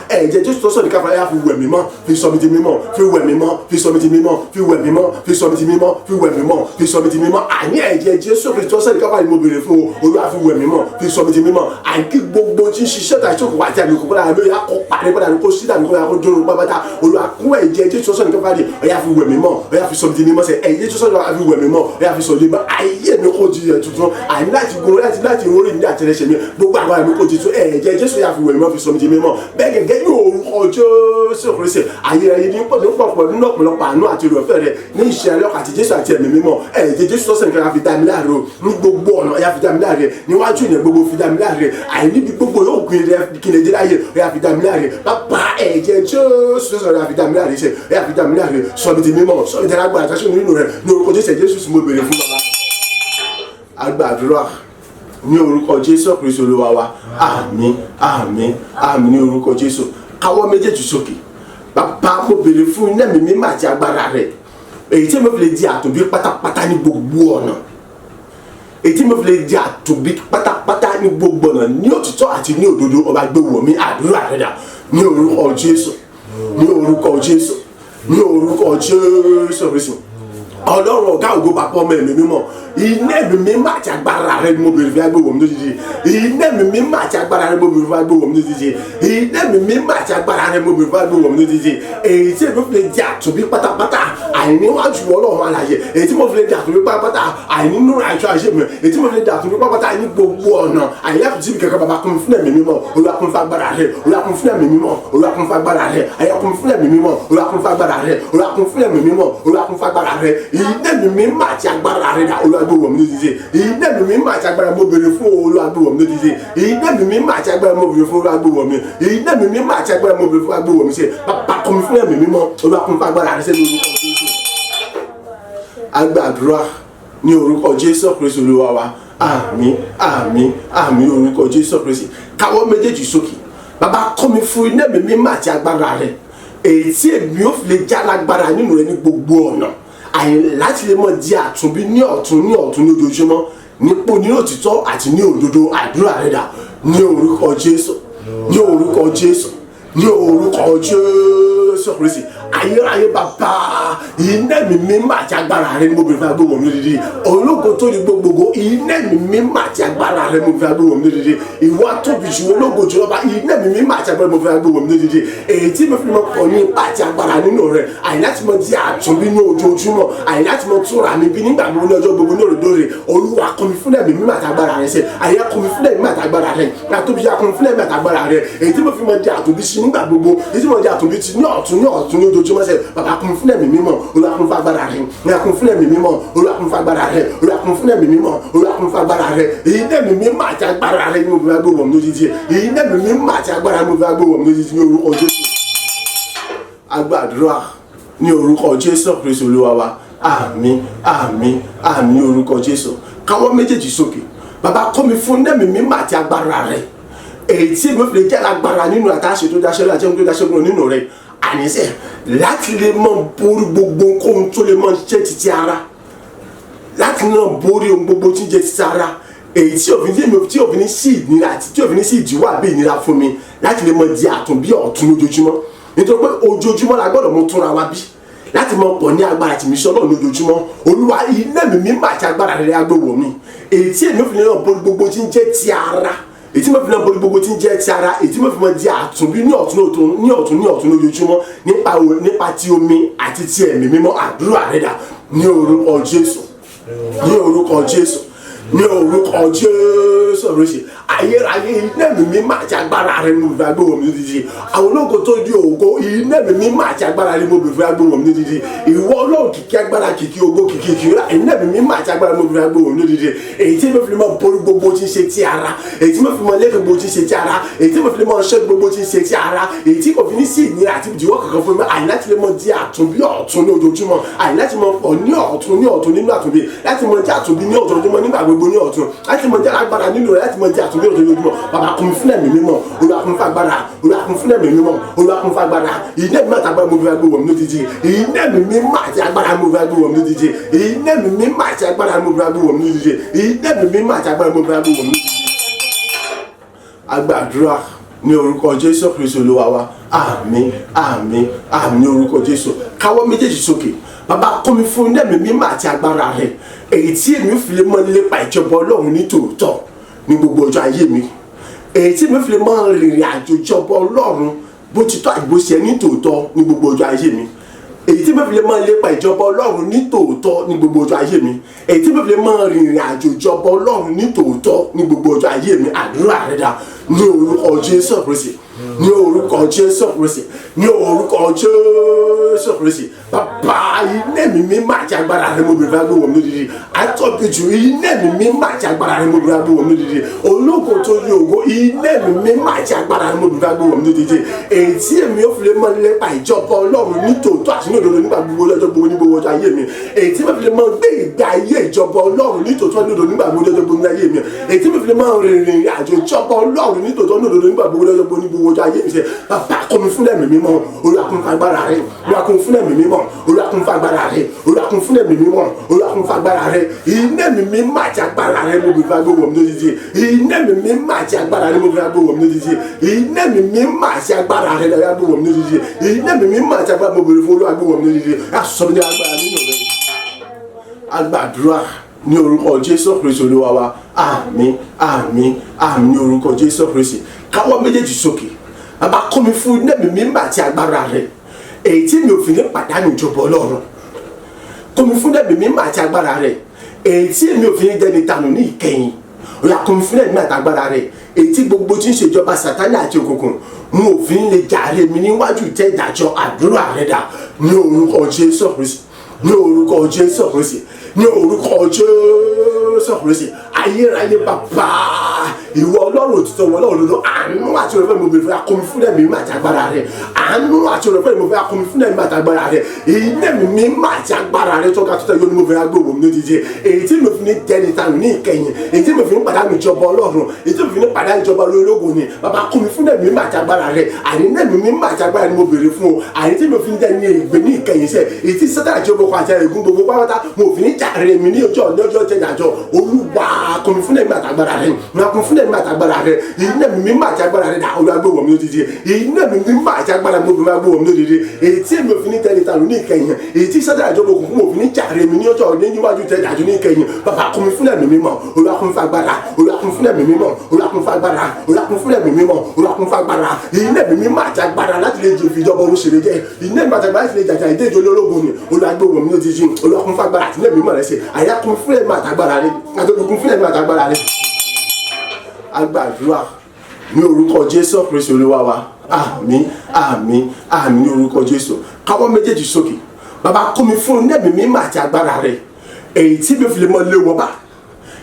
ẹ̀jẹ̀ Jésù tọ́sọ̀ ní káfíńyà fi wẹ̀ mí mọ́, fi sọ mi di mímọ́, fi wẹ̀ mí mọ́, fi sọ mi di mímọ́, fi wẹ̀ mí mọ́, fi sọ mi di mímọ́, fi wẹ̀ mí mọ́, fi sọ mi di mímọ́. Àní ẹ̀jẹ̀ Jésù Kristi tọ́sọ̀ ní káfíńyà mo béèrè fún o. Olúwa fi wẹ̀ mí mọ́, fi sọ mi di mímọ́. Àìkí gbogbo tí ń ṣiṣẹ́ tàbí tí òkùnkùn àti àmì òkùnkùn lára mi ó yá kó parí padà kó sí dàbí kó yá kó dúró pápátá. Olúwa kún ẹ̀jẹ̀ Jésù tọ́sọ̀ ní káfíńyà ó yá fi wẹ̀ mí mọ́, ó yá fi sọ mi di mímọ́ sẹ́. Ẹ̀jẹ̀ Jésù tọ́sọ̀ ní káfíńyà fi wẹ̀ mí mọ́, ó yá fi sọ mi di mímọ́. Ayé mi kò di ẹ̀ tuntun. Àní láti gun láti láti orí mi ní àtẹlẹsẹ̀ mi gbogbo àwọn àmì kò tuntun. Ẹ̀jẹ̀ Jésù yá fi wẹ̀ mí mọ́, fi sọ mi di mímọ́. Bẹ́ẹ̀ gẹ́gẹ́ ní orúkọ Jésù Kristi ayérayé ní pọ̀ ní pọ̀pọ̀ nínú ọ̀pọ̀lọpọ̀ àánú àti oore ọ̀fẹ́ rẹ̀ ní ìṣe alọ́kà àti Jésù àti ẹ̀mí mímọ́. Ẹ̀jẹ̀ Jésù tọ́sẹ̀ nìkan fi dá mi láre ní gbogbo ọ̀nà, ó yá fi dá mi láre níwájú ìyẹn gbogbo, fi dá mi láre àìníbi gbogbo yóò gbin rẹ kí n lè dé láyé, ó yá fi dá mi láre. Bàbá ẹ̀jẹ̀ Jésù tọ́sẹ̀ ó yá fi dá mi láre ṣe, ó yá fi dá mi láre, sọ mi di mímọ́, sọ mi di alágbára àti aṣọ nínú rẹ̀ ní orúkọ Jésù. Jésù mo béèrè fún bàbá. A gbàdúrà ní orúkọ Jésù Kristi Olúwa wa. Àmín, àmín, àmín ní orúkọ Jésù. Káwọ́ méjèèjì sókè. Bàbá mo béèrè fún iná mi mímọ́ àti agbára rẹ̀, èyí tí mo fi lè di àtòbí pátápátá ní gbogbo ọ̀nà, èyí tí mo fi lè di àtòbí pátápátá ní gbogbo ọ̀nà ní òtítọ́ àti ní òdodo. Ọba gbé wọ̀ mí. Àdúrà rẹ̀ dà ní orúkọ Jésù, ní orúkọ Jésù, ní orúkọ Jésù Kristi. Ọlọ́run ọ̀gá ògo, bàbá, ọmọ, ẹ̀mí mímọ́, iná ẹ̀mí mímọ́ àti agbára rẹ ni mo béèrè fún agbéwò mi lójijì. Iná ẹ̀mí mímọ́ àti agbára rẹ mo béèrè fún agbéwò mi lójijì. Iná ẹ̀mí mímọ́ àti agbára rẹ mo béèrè fún agbéwò mi lójijì, èyí tí èmi fi lè di àtúnbí pátápátá àìníwájú Ọlọ́run alààyè, èyí tí mo fi lè di àtúnbí pátápátá àìnínú àìsàn àṣẹ mi, èyí tí mo fi lè di àtúnbí pátápátá ní gbogbo ọ̀nà àìláfíìsì kankan. Bàbá kún fún ẹ̀mí mímọ́, Olúwa kún fún agbára rẹ. Olúwa kún fún ẹ̀mí mímọ́, Olúwa kún fún agbára rẹ. Àyà kún fún ẹ̀mí mímọ́, Olúwa kún fún agbára rẹ. Olúwa kún fún ẹ̀mí mímọ́, Olúwa kún fún agbára rẹ. Iná ẹ̀mí mímọ́ àti agbára rẹ dà, Olúwa gbé wọ̀ mí lójijì. Iná ẹ̀mí mímọ́ àti agbára mo béèrè fún, Olúwa gbé wọ̀ mí lójijì. Iná ẹ̀mí mímọ́ àti agbára mo béèrè fún, Olúwa gbé wọ̀ mí. Iná ẹ̀mí mímọ́ àti agbára mo béèrè fún, Olúwa gbé wọ̀ mí ṣe. Bàbá kún fún ẹ̀mí mímọ́, Olúwa kún fún agbára rẹ sẹ́ni orúkọ Jésù. A gbàdúrà ní orúkọ Jésù Kristi Olúwa wa. Àmín, àmín, àmín orúkọ Jésù Kristi. Káwọ́ méjèèjì sókè. Bàbá kọ́ mi fún iná ẹ̀mí mímọ́ àti agbára rẹ, èyí tí èmi ò fi lè já lágbára nínú rẹ ní gbogbo ọ̀nà, àyè láti lè mọ di àtúnbí ní ọ̀tún ní ọ̀tún ní ojoojúmọ́ nípò ní òtítọ́ àti ní òdodo. Àdúrà rẹ dà ní orúkọ Jésù, ní orúkọ Jésù, ní orúkọ Jésù Kristi. Ayérayé bàbá, iná ẹ̀mí mímọ́ àti agbára rẹ ni mo bèrè fún agbóhùn mi lódìdí. Ológo tó ní gbogbogbò, iná ẹ̀mí mímọ́ àti agbára rẹ mo bèrè fún agbóhùn mi lódìdí. Ìwọ tóbi jù, ológo jù lọ́ba, iná ẹ̀mí mímọ́ àti agbára mo bèrè fún agbóhùn mi lódìdí, èyí tí mo fi mọ pọ̀ ní ipá àti agbára nínú rẹ, àyè láti mọ di àtúnbí ní ojoojúmọ́, àyè láti mọ túnra mi bí nígbà gbogbo ní ọjọ́ gbogbo ní òrèdóòrè. Olúwa kọ́ mi fún ẹ̀mí mímọ́ àti agbára rẹ ṣe. Àyè kọ́ mi fún ẹ̀mí mímọ́ àti agbára rẹ àtúnbí, kọ́ mi fún ẹ̀mí àti agbára rẹ, èyí tí mo fi mọ di àtúnbí sí nígbà gbogbo, èyí tí mo di àtúnbí sí ní ọ̀tún ní ọ̀tún ní ojoojúmọ́ ṣe. Bàbá kún fún ẹ̀mí mímọ́, Olúwa kún fún agbára rẹ. Olúwa kún fún ẹ̀mí mímọ́, Olúwa kún fún agbára rẹ. Olúwa kún fún ẹ̀mí mímọ́, Olúwa kún fún agbára rẹ. Èyí ẹ̀mí mímọ́ àti agbára rẹ ni mo fi máa gbé wọ̀ mí lójijì. Èyí ẹ̀mí mímọ́ àti agbára ni mo fi máa gbé wọ̀ mí lójijì ní orúkọ Jésù. A gbàdúrà ní orúkọ Jésù Kristi Olúwa wa. Àmín, àmín, àmín ní orúkọ Jésù. Káwọ́ méjèèjì sókè. Bàbá kọ́ mi fún ẹ̀mí mímọ́ àti agbára rẹ, èyí tí èmi fi lè jẹ́ alágbára nínú àtàṣe tó dáṣẹ́ láti ẹni tó dáṣẹ́ gbọ́n nínú rẹ, àníṣe láti lè mọ borí gbogbo ohun tó lè mọ ṣe títí ara, láti náà borí ohun gbogbo tí ń jẹ títí ara, èyí tí òfin tí òfin ní sí ìnira àti tí òfin ní sí ìdíwọ́ àbí ìnira fún mi láti lè mọ di àtúnbí ọ̀tún lójoojúmọ́, nítorí pé ojoojúmọ́ la gbọ́dọ̀ mọ túnra wa bí láti mọ pọ̀ ní agbára tìmí sọ́nà lójoojúmọ́. Olúwa, iná mi mímọ́ àti agbára rẹ̀ agbówó mi, èyí tí èmi fi náà borí gbogbo tí ń jẹ́ ti ara, èyí tí mo fi náà borí gbogbo tí ń jẹ́ ti ara, èyí tí mo fi mọ di àtúnbí ní ọ̀tún ní ọ̀tún ní ọ̀tún lójoojúmọ́ nípa ti omi àti ti ẹ̀mí mímọ́. Àdúrà rẹ̀ dà ní orúkọ Jésù, ní orúkọ Jésù, ní orúkọ Jésù. Rẹ̀ Ayérayé, iná ẹ̀mí mímọ́ àti agbára rẹ ni mo fi agbóhùn mi lódìdí. Àwọn ológo tó di ògo, iná ẹ̀mí mímọ́ àti agbára rẹ ni mo fi agbóhùn mi lódìdí. Ìwọ Ọlọ́run kìkì agbára, kìkì ògo, kìkì ìkìlá, iná ẹ̀mí mímọ́ àti agbára mo fi agbóhùn mi lódìdí. Èyí tí mo fi mọ borí gbogbo tí ń ṣe ti ara, èyí tí mo fi mọ lẹ́kọ̀ọ́ gbogbo tí ń ṣe ti ara, èyí tí mo fi mọ ṣẹ́ gbogbo tí ń ṣe ti ara, èyí tí kò fi ní sí ìnira àti ìdíwọ́ kankan fún mi, àyè láti lè mọ di àtúnbí ọ̀tun ní ojoojúmọ́, àyè láti mọ pọ̀ ní ọ̀tun ní ọ̀tun nínú àtúnbí, láti mọ jẹ́ àtúnbí ní ọ̀tun ojúmọ́ nígbà gbogbo ní ọ̀tun, láti mọ jẹ́ alágbára nínú rẹ̀, láti mọ jẹ́ àtúnbí ọ̀tun lójoojúmọ́. Bàbá, kún fún ẹ̀mí mímọ́. Olúwa, kún fún agbára. Olúwa, kún fún ẹ̀mí mímọ́. Olúwa, kún fún agbára. Iná ẹ̀mí àti agbára mo fi agbó wọ̀ mí lójijì. Iná ẹ̀mí mímọ́ àti agbára mo fi agbó wọ̀ mí lójijì. Iná ẹ̀mí mímọ́ àti agbára mo fi agbó wọ̀ mí lójijì. Iná ẹ̀mí mímọ́ àti agbára mo fi agbó wọ̀ mí lójijì. Agbàdúrà ní orúkọ Jésù Kristu Olúwa wa. Àmín, àmín, àmín ní orúkọ Jésù. Káwọ́ méjèèjì sókè. Bàbá, kún mi fún ẹ̀mí mímọ́ àti agbára rẹ̀, èyí tí èmi fi lè mọ lépa ìjọba Ọlọ́run ní tòótọ́ ní gbogbo ọjọ́ ayé mi, èyí tí èmi fi lè mọ rìnrìn àjò ìjọba Ọlọ́run bó ti tọ́ àti bó ṣe ní tòótọ́ ní gbogbo ọjọ́ ayé mi, èyí tí mo fi lè mọ lépa ìjọba Ọlọ́run ní tòótọ́ ní gbogbo ọjọ́ ayé mi, èyí tí mo fi lè mọ rìnrìn àjò ìjọba Ọlọ́run ní tòótọ́ ní gbogbo ọjọ́ ayé mi. Àdúrà rẹ dà ní orúkọ Jésù Kristi, ní orúkọ Jésù Kristi, ní orúkọ Jésù Kristi. Bàbá, iná ẹ̀mí mímọ́ àti agbára rẹ mo bèrè agbóhùn mi lódìdí. Àtọ́bíjù, iná ẹ̀mí mímọ́ àti agbára rẹ mo bèrè agbóhùn mi lódìdí. Ológo tó ní ògo, iná ẹ̀mí mímọ́ àti agbára rẹ mo bèrè agbóhùn mi lódìdí, èyí tí èmi ò fi lè mọ lépa ìjọba Ọlọ́run ní tòótọ́ àti ní òdodo nígbà gbogbo lọ́jọ́ gbogbo ní gbogbo ọjọ́ ayé mi, èyí tí mo fi lè mọ gbé ìgbé ayé ìjọba Ọlọ́run ní tòótọ́ ní òdodo nígbà gbogbo lọ́jọ́ gbogbo ní ayé mi, èyí tí mo fi lè mọ rìnrìn àjò ìjọba Ọlọ́run ní tòótọ́ ní òdodo nígbà gbogbo lọ́jọ́ gbogbo ní gbogbo ọjọ́ ayé mi. Ṣe bàbá, kọ́ mi fún ẹ̀mí mímọ́. Olúwa, kún fún agbára rẹ. Olúwa, kún fún ẹ̀mí mímọ́. Olúwa, kún fún agbára rẹ. Olúwa, kún fún ẹ̀mí mímọ́. Olúwa, kún fún agbára rẹ. Iná ẹ̀mí mímọ́ àti agbára rẹ mo fi agbóhùn mi lójijì. Iná ẹ̀mí mímọ́ àti agbára rẹ mo fi agbóhùn mi lójijì. Iná ẹ̀mí mímọ́ àti agbára rẹ mo fi agbóhùn mi lójijì. Iná ẹ̀mí mímọ́ àti agbára mo bèrè fún. Olúwa, agbóhùn mi lójijì. Aṣọ mi ní agbára nínú rẹ. Agbàdúrà ní orúkọ Jésù Kristu Olúwa wa. Àmín, àmín, àmín ní orúkọ Jésù Kristi. Káwọ́ méjèèjì sókè. Bàbá, kún mi fún ẹ̀mí mímọ́ àti agbára rẹ, èyí tí mi ò fi ní pàdánù ìjọba Ọlọ́run. Kún mi fún ẹ̀mí mímọ́ àti agbára rẹ, èyí tí èmi ò fi ní dẹni tanù ní ìkẹyìn. Ó yá, kún mi fún ẹ̀mí àti agbára rẹ, èyí tí gbogbo tí ń ṣèjọba Sátánì àti òkùnkùn mo ò fi ní lè jàre mi níwájú ìtẹ́ ìdájọ́. Àdúrà rẹ dà ní orúkọ Jésù Kristi, ní orúkọ Jésù Kristi, ní orúkọ Jésù Kristi. Ayérayé bàbá, ìwọ Ọlọ́run òtítọ́, ìwọ Ọlọ́run òdodo, àánú àti oore-ọ̀fẹ́ mo fẹ́ kún mi fún ẹ̀mí mímọ́ àti agbára rẹ. Àánú àti oore-ọ̀fẹ́ mo fẹ́ kún mi fún ẹ̀mí àti agbára rẹ. Iná ẹ̀mí mímọ́ àti agbára rẹ tọ́ka tó tẹ̀yọ́ ni mo fẹ́ gbé wò mí lójijì, èyí tí mo fi ní dẹni tanù ní ìkẹyìn, èyí tí mo fi ní pàdánù ìjọba Ọlọ́run, èyí tí mo fi ní pàdánù ìjọba ológo ni. Bàbá, kún mi fún ẹ̀mí mímọ́ àti agbára rẹ. Àní iná ẹ̀mí mímọ́ àti agbára ni mo béèrè fún o, àní tí mo fi ní dẹni ègbé ní ìkẹyìn sẹ, èyí tí Sátánì àti ogun àti ègún gbogbo pátápátá mo fi ní jàre mi ní ọjọ́ ní ọjọ́ tẹ̀dájọ́. Olúwa, kún mi fún ẹ̀mí àtàgbára rẹ. Kún fún ẹ̀mí àtàgbára rẹ. Iná ẹ̀mí mímọ́ àti agbára rẹ dà. Olúwa, gbé wọ̀ mí lójijì. Iná ẹ̀mí mímọ́ àti agbára mo fi máa gbé wọ̀ mí lójijì, èyí tí èmi ò fi ní tẹ́ni tàlú ní ìkẹyìn, èyí tí Sátánì àti ogun mo fi ní jàre mi ní ọjọ́ ní níwájú tẹ̀dájọ́ ní ìkẹyìn. Bàbá, kún mi fún ẹ̀mí mímọ́. Olúwa, kún fún agbára. Olúwa, kún fún ẹ̀mí mímọ́. Olúwa, kún fún agbára. Olúwa, kún fún ẹ̀mí mímọ́. Olúwa, kún fún agbára. Iná ẹ̀mí mímọ́ àti agbára láti lè jẹ ìfìjọba olóṣèlú jẹ, iná ẹ̀mí àti agbára láti lè jàjà ìdíje ológun ni. Olúwa, gbé wọ̀ mí lójijì. Olúwa, kún fún agbára àti ẹ̀mí mímọ́ rẹ ṣe àyà. Kún fún ẹ̀mí àtàgbára rẹ àtòkùn fún ẹ̀mí àtàgbára rẹ. Agbàdúrà ní orúkọ Jésù Kristu Olúwa wa. Àmín, àmín, àmín ní orúkọ Jésù. Káwọ́ méjèèjì sókè. Bàbá, kún mi fún ẹ̀mí mímọ́ àti agbára rẹ, èyí tí mi fi lè mọ lé wọn bá,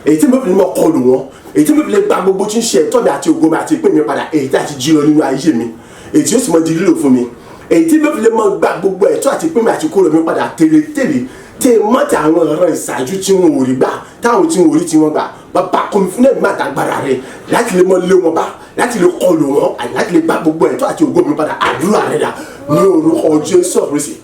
èyí tí mi fi lè mọ kọlù wọn, èyí tí mi fi lè gba gbogbo tí ń ṣe ẹ̀tọ́ mi àti ògo mi àti ìpín mi padà, èyí tí a ti jí lọ nínú ayé mi, èyí tí ó sì mọ di lílò fún mi, èyí tí mi fi lè mọ gba gbogbo ẹ̀tọ́ àti ìpín mi àti kúrò mi padà tẹ́lẹ̀tẹ́lẹ̀ tẹ́ mọ́tì àwọn ọ̀rọ̀ ìṣáájú tí wọn ò rí gbà, táwọn tí wọn ò rí tí wọn gbà. Bàbá, kún mi fún ẹ̀mí àtàgbára rẹ láti lè mọ lé wọn bá, láti lè kọlù wọn àti láti lè gba gbogbo ẹ̀tọ́ àti ògo mi padà. Àdúrà rẹ dà ní orúkọ Jésù Kristi,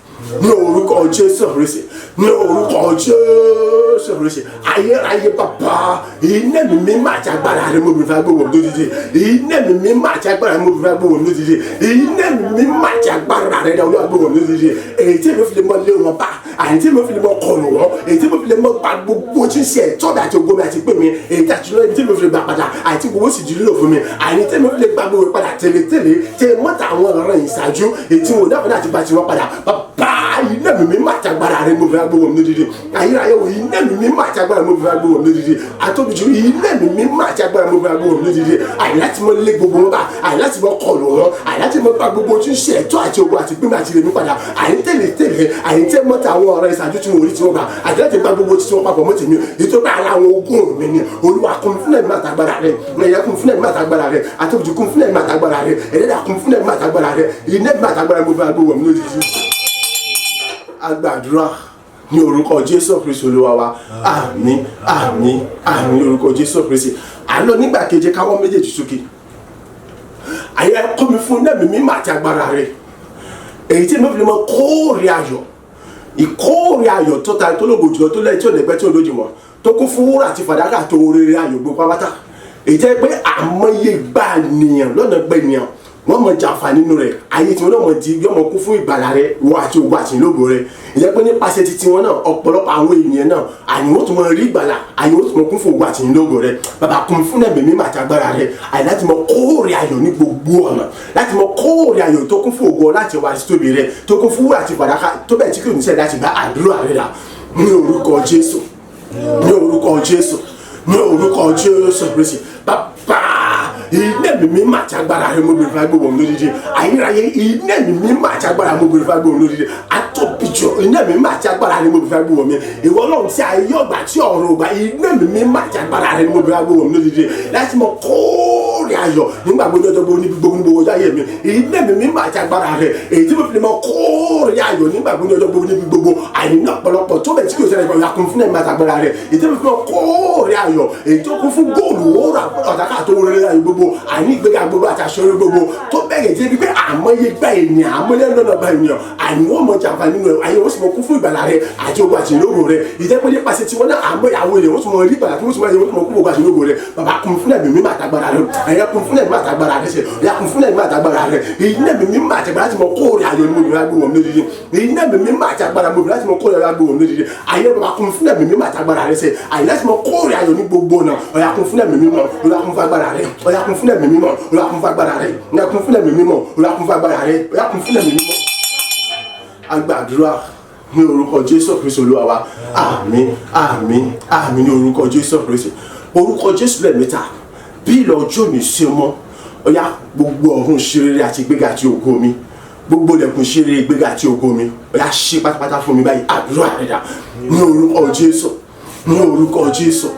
ní orúkọ Jésù Kristi, ní orúkọ Jésù Kristi. Ayérayé bàbá, iná ẹ̀mí mímọ́ àti agbára rẹ mo fi fẹ́ gbé wọ̀ lójijì. Iná ẹ̀mí mímọ́ àti agbára rẹ mo fi fẹ́ gbé wọ̀ lójijì. Iná ẹ̀mí mímọ́ àti agbára rẹ Olúwa, gbé wọ̀ lójijì, èyí tí mi fi lè mọ lé wọn bá, àyè tí mi fi lè mọ kọlù wọn, èyí tí mi fi lè mọ gba gbogbo tí ń ṣe ẹ̀tọ́ mi àti ògo mi àti pé mi, èyí tí àti lọ́yìn tí mi fi lè gbà padà, àyè tí gbogbo sì di lílò fún mi, àyè tí mi fi lè gba gbogbo padà tẹ́lẹ̀tẹ́lẹ̀ tẹ́ mọ́tà àwọn ọ̀rọ̀ ìṣáájú, èyí tí wọn ò dábàá láti gba tiwọn padà. Bàbá, iná mi mímọ́ àti agbára rẹ mo fi gbé wọ̀ mí lódìdí. Ayérayé o, iná mi mímọ́ àti agbára mo fi gbé wọ̀ mí lódìdí. Atóbijù, iná mi mímọ́ àti agbára mo fi gbé wọ̀ mí lódìdí. Àìláti mọ lé gbogbo wọn bá, àìláti mọ kọlù wọn, àìláti mọ gba gbogbo tí ń ṣe ẹ̀tọ́ àti ogun àti gbígbà àti ìrèmí padà. Àìntẹ̀lé tẹ̀lé, àìntẹ̀ mọ́ta àwọn ọ̀rẹ́ ìṣáájú tí mo rí tí wọ́n gbà, àti láti gba gbogbo tí wọ́n papọ̀ mọ́ tèmi. Ètò bá ara àwọn ogún mi ni. Olúwa, kún fún ẹ̀mí àtàgbára rẹ̀. Ẹ̀yẹ, kún fún ẹ̀mí àtàgbára rẹ̀. Atóbijù, kún fún ẹ̀mí àtàgbára rẹ̀. Ẹ̀rẹ́dà, kún fún ẹ̀mí àtàgbára rẹ̀. Iná ẹ̀mí àtàgbára mo fi gbé wọ̀ mí lódìdí. Agbàdúrà ní orúkọ Jésù Kristu Olúwa wa. Àmín, àmín, àmín ní orúkọ Jésù Kristi. À ń lọ nígbà keje, káwọ́ méjèèjì sókè. Àyè kọ́ mi fún ẹ̀mí mímọ́ àti agbára rẹ̀, èyí tí mo fi lè mọ kóòrè ayọ̀, ìkóòrè ayọ̀ tó ta tó lógo jùlọ, tó lẹ́yìn tí ò lẹ́gbẹ́, tí ò lójúmọ́, tó kún fún wúrà àti fàdákà, tó rere ayọ̀ gbogbo pátá, èyí jẹ́ pé àmọye gbà nìyàn lọ́nà gbẹ nìyàn wọ́n mọ jàǹfà nínú rẹ̀, ayé tí wọ́n náà mọ di yọmọ kún fún ìgbàlà rẹ̀ wọ àti ògo àti ìlógo rẹ̀. Ìjẹ́ pé nípasẹ̀ títí wọn náà, ọ̀pọ̀lọpọ̀ àwọn ènìyàn náà àyìnwó tó mọ rí ìgbàlà, àyìnwó tó mọ kún fún ògo àti ìlógo rẹ̀. Bàbá, kún fún ẹ̀mí mímọ́ àti agbára rẹ̀, àyè láti mọ kóòrè ayọ̀ ní gbogbo ọ̀nà, láti mọ kóòrè ayọ̀ tó kún fún ògo láti wá sí tóbi rẹ̀, tó kún fún wúrà àti fàdákà, tó bẹ́ẹ̀ tí kò ní sẹ́ láti bá àdúrà rẹ̀ rà ní orúkọ Jésù, ní orúkọ Jésù, ní orúkọ Jésù Kristi. Bàbá, iná mi mímọ́ àti agbára rẹ mo bèrè fún agbóhùn lódìdí. Ayérayé, iná mi mímọ́ àti agbára mo bèrè fún agbóhùn lódìdí. Atóbijọ, iná mi mímọ́ àti agbára rẹ mo bèrè fún agbóhùn mi. Ìwọ náà tí ayé ọgbà tí ọ̀run ọgbà, iná mi mímọ́ àti agbára rẹ mo bèrè fún agbóhùn lódìdí, láti mọ kóòrè ayọ̀ nígbà gbogbo, ọjọ́ gbogbo, níbi gbogbo, níbi gbogbo ọjọ́ ayé mi. Iná mi mímọ́ àti agbára rẹ, èyí tí mo fi lè mọ kóòrè ayọ̀ nígbà gbogbo, ọjọ́ gbogbo, níbi gbogbo, àìní ọ̀pọ̀lọpọ̀ tó bẹ̀ tí kò ṣẹlẹ̀ ìgbà kún fún ẹ̀mí àtàgbára rẹ, èyí tí mo fi mọ kóòrè ayọ̀, èyí tó kún fún góòlù, wúrà, ọ̀tàkà tó rere ayọ̀ gbogbo, àní ìgbéga gbogbo àti àṣeyọrí gbogbo, tó bẹ̀rẹ̀ jẹ́ wípé àmọ́yé gbá ènìyàn, àmọ́yé lọ́nà gba ènìyàn, àní wọ́n mọ jàǹfà nínú ẹ̀, ayé wọ́n sì mọ kún fún ìgbàlà rẹ àti ogun àti ìlógo rẹ. Ìjẹ́pẹ́ nípasẹ̀ tí wọ́n náà àmọ́yé àwọn ènìyàn wọ́n sì mọ rí ìgbàlà tí wọ́n sì mọ ayé wọ́n sì mọ kún fún ogun àti ìlógo rẹ. Bàbá, kún fún ẹ̀mí mímọ́ àtàgbára rẹ. Ẹ̀yẹ, kún fún ẹ̀mí àtàgbára rẹ ṣe ẹ̀yà, kún fún ẹ̀mí àtàgbára rẹ. Iná ẹ̀mí mímọ́ àtàgbára láti mọ kóòrè ayọ̀ ní mo bìnrin agbóhùn mi lódìdí. Iná ẹ̀mí mímọ́ àtàgbára mo bìnrin láti mọ kóòrè ayọ̀ agbóhùn mi lódìdí. Ayé, bàbá, kún fún ẹ̀mí mímọ́ àtàgbára rẹ ṣe àyè láti mọ kóòrè ayọ̀ ní gbogbo ọ̀nà. Ọ̀yà, kún fún ẹ̀mí mímọ́. Olúwa, kún fún agbára rẹ. Ọ̀yà, kún fún ẹ̀mí mímọ́. Olúwa, kún fún agbára rẹ. Ọ̀yà, kún fún ẹ̀mí mímọ́. Olúwa, kún fún agbára rẹ. Ọ̀yà, kún fún ẹ̀mí mímọ́. Agbàdúrà ní orúkọ Jésù Kristu Olúwa wa. Àmín, àmín, àmín ní orúkọ Jésù Kristu. Orúkọ Jésù lẹ́ẹ̀mẹ́ta. Bí ilẹ̀ ọjọ́ mi ṣe mọ́, ọ̀yá, gbogbo ọ̀run ṣe rere àti ìgbéga àti ògo mi, gbogbo ilẹ̀kùn ṣe rere, ìgbéga àti ògo mi, ọ̀yá, ṣí pátápátá fún mi báyìí. Àdúrà rẹ̀ dà? Ní orúkọ Jésù, ní orúkọ Jésù,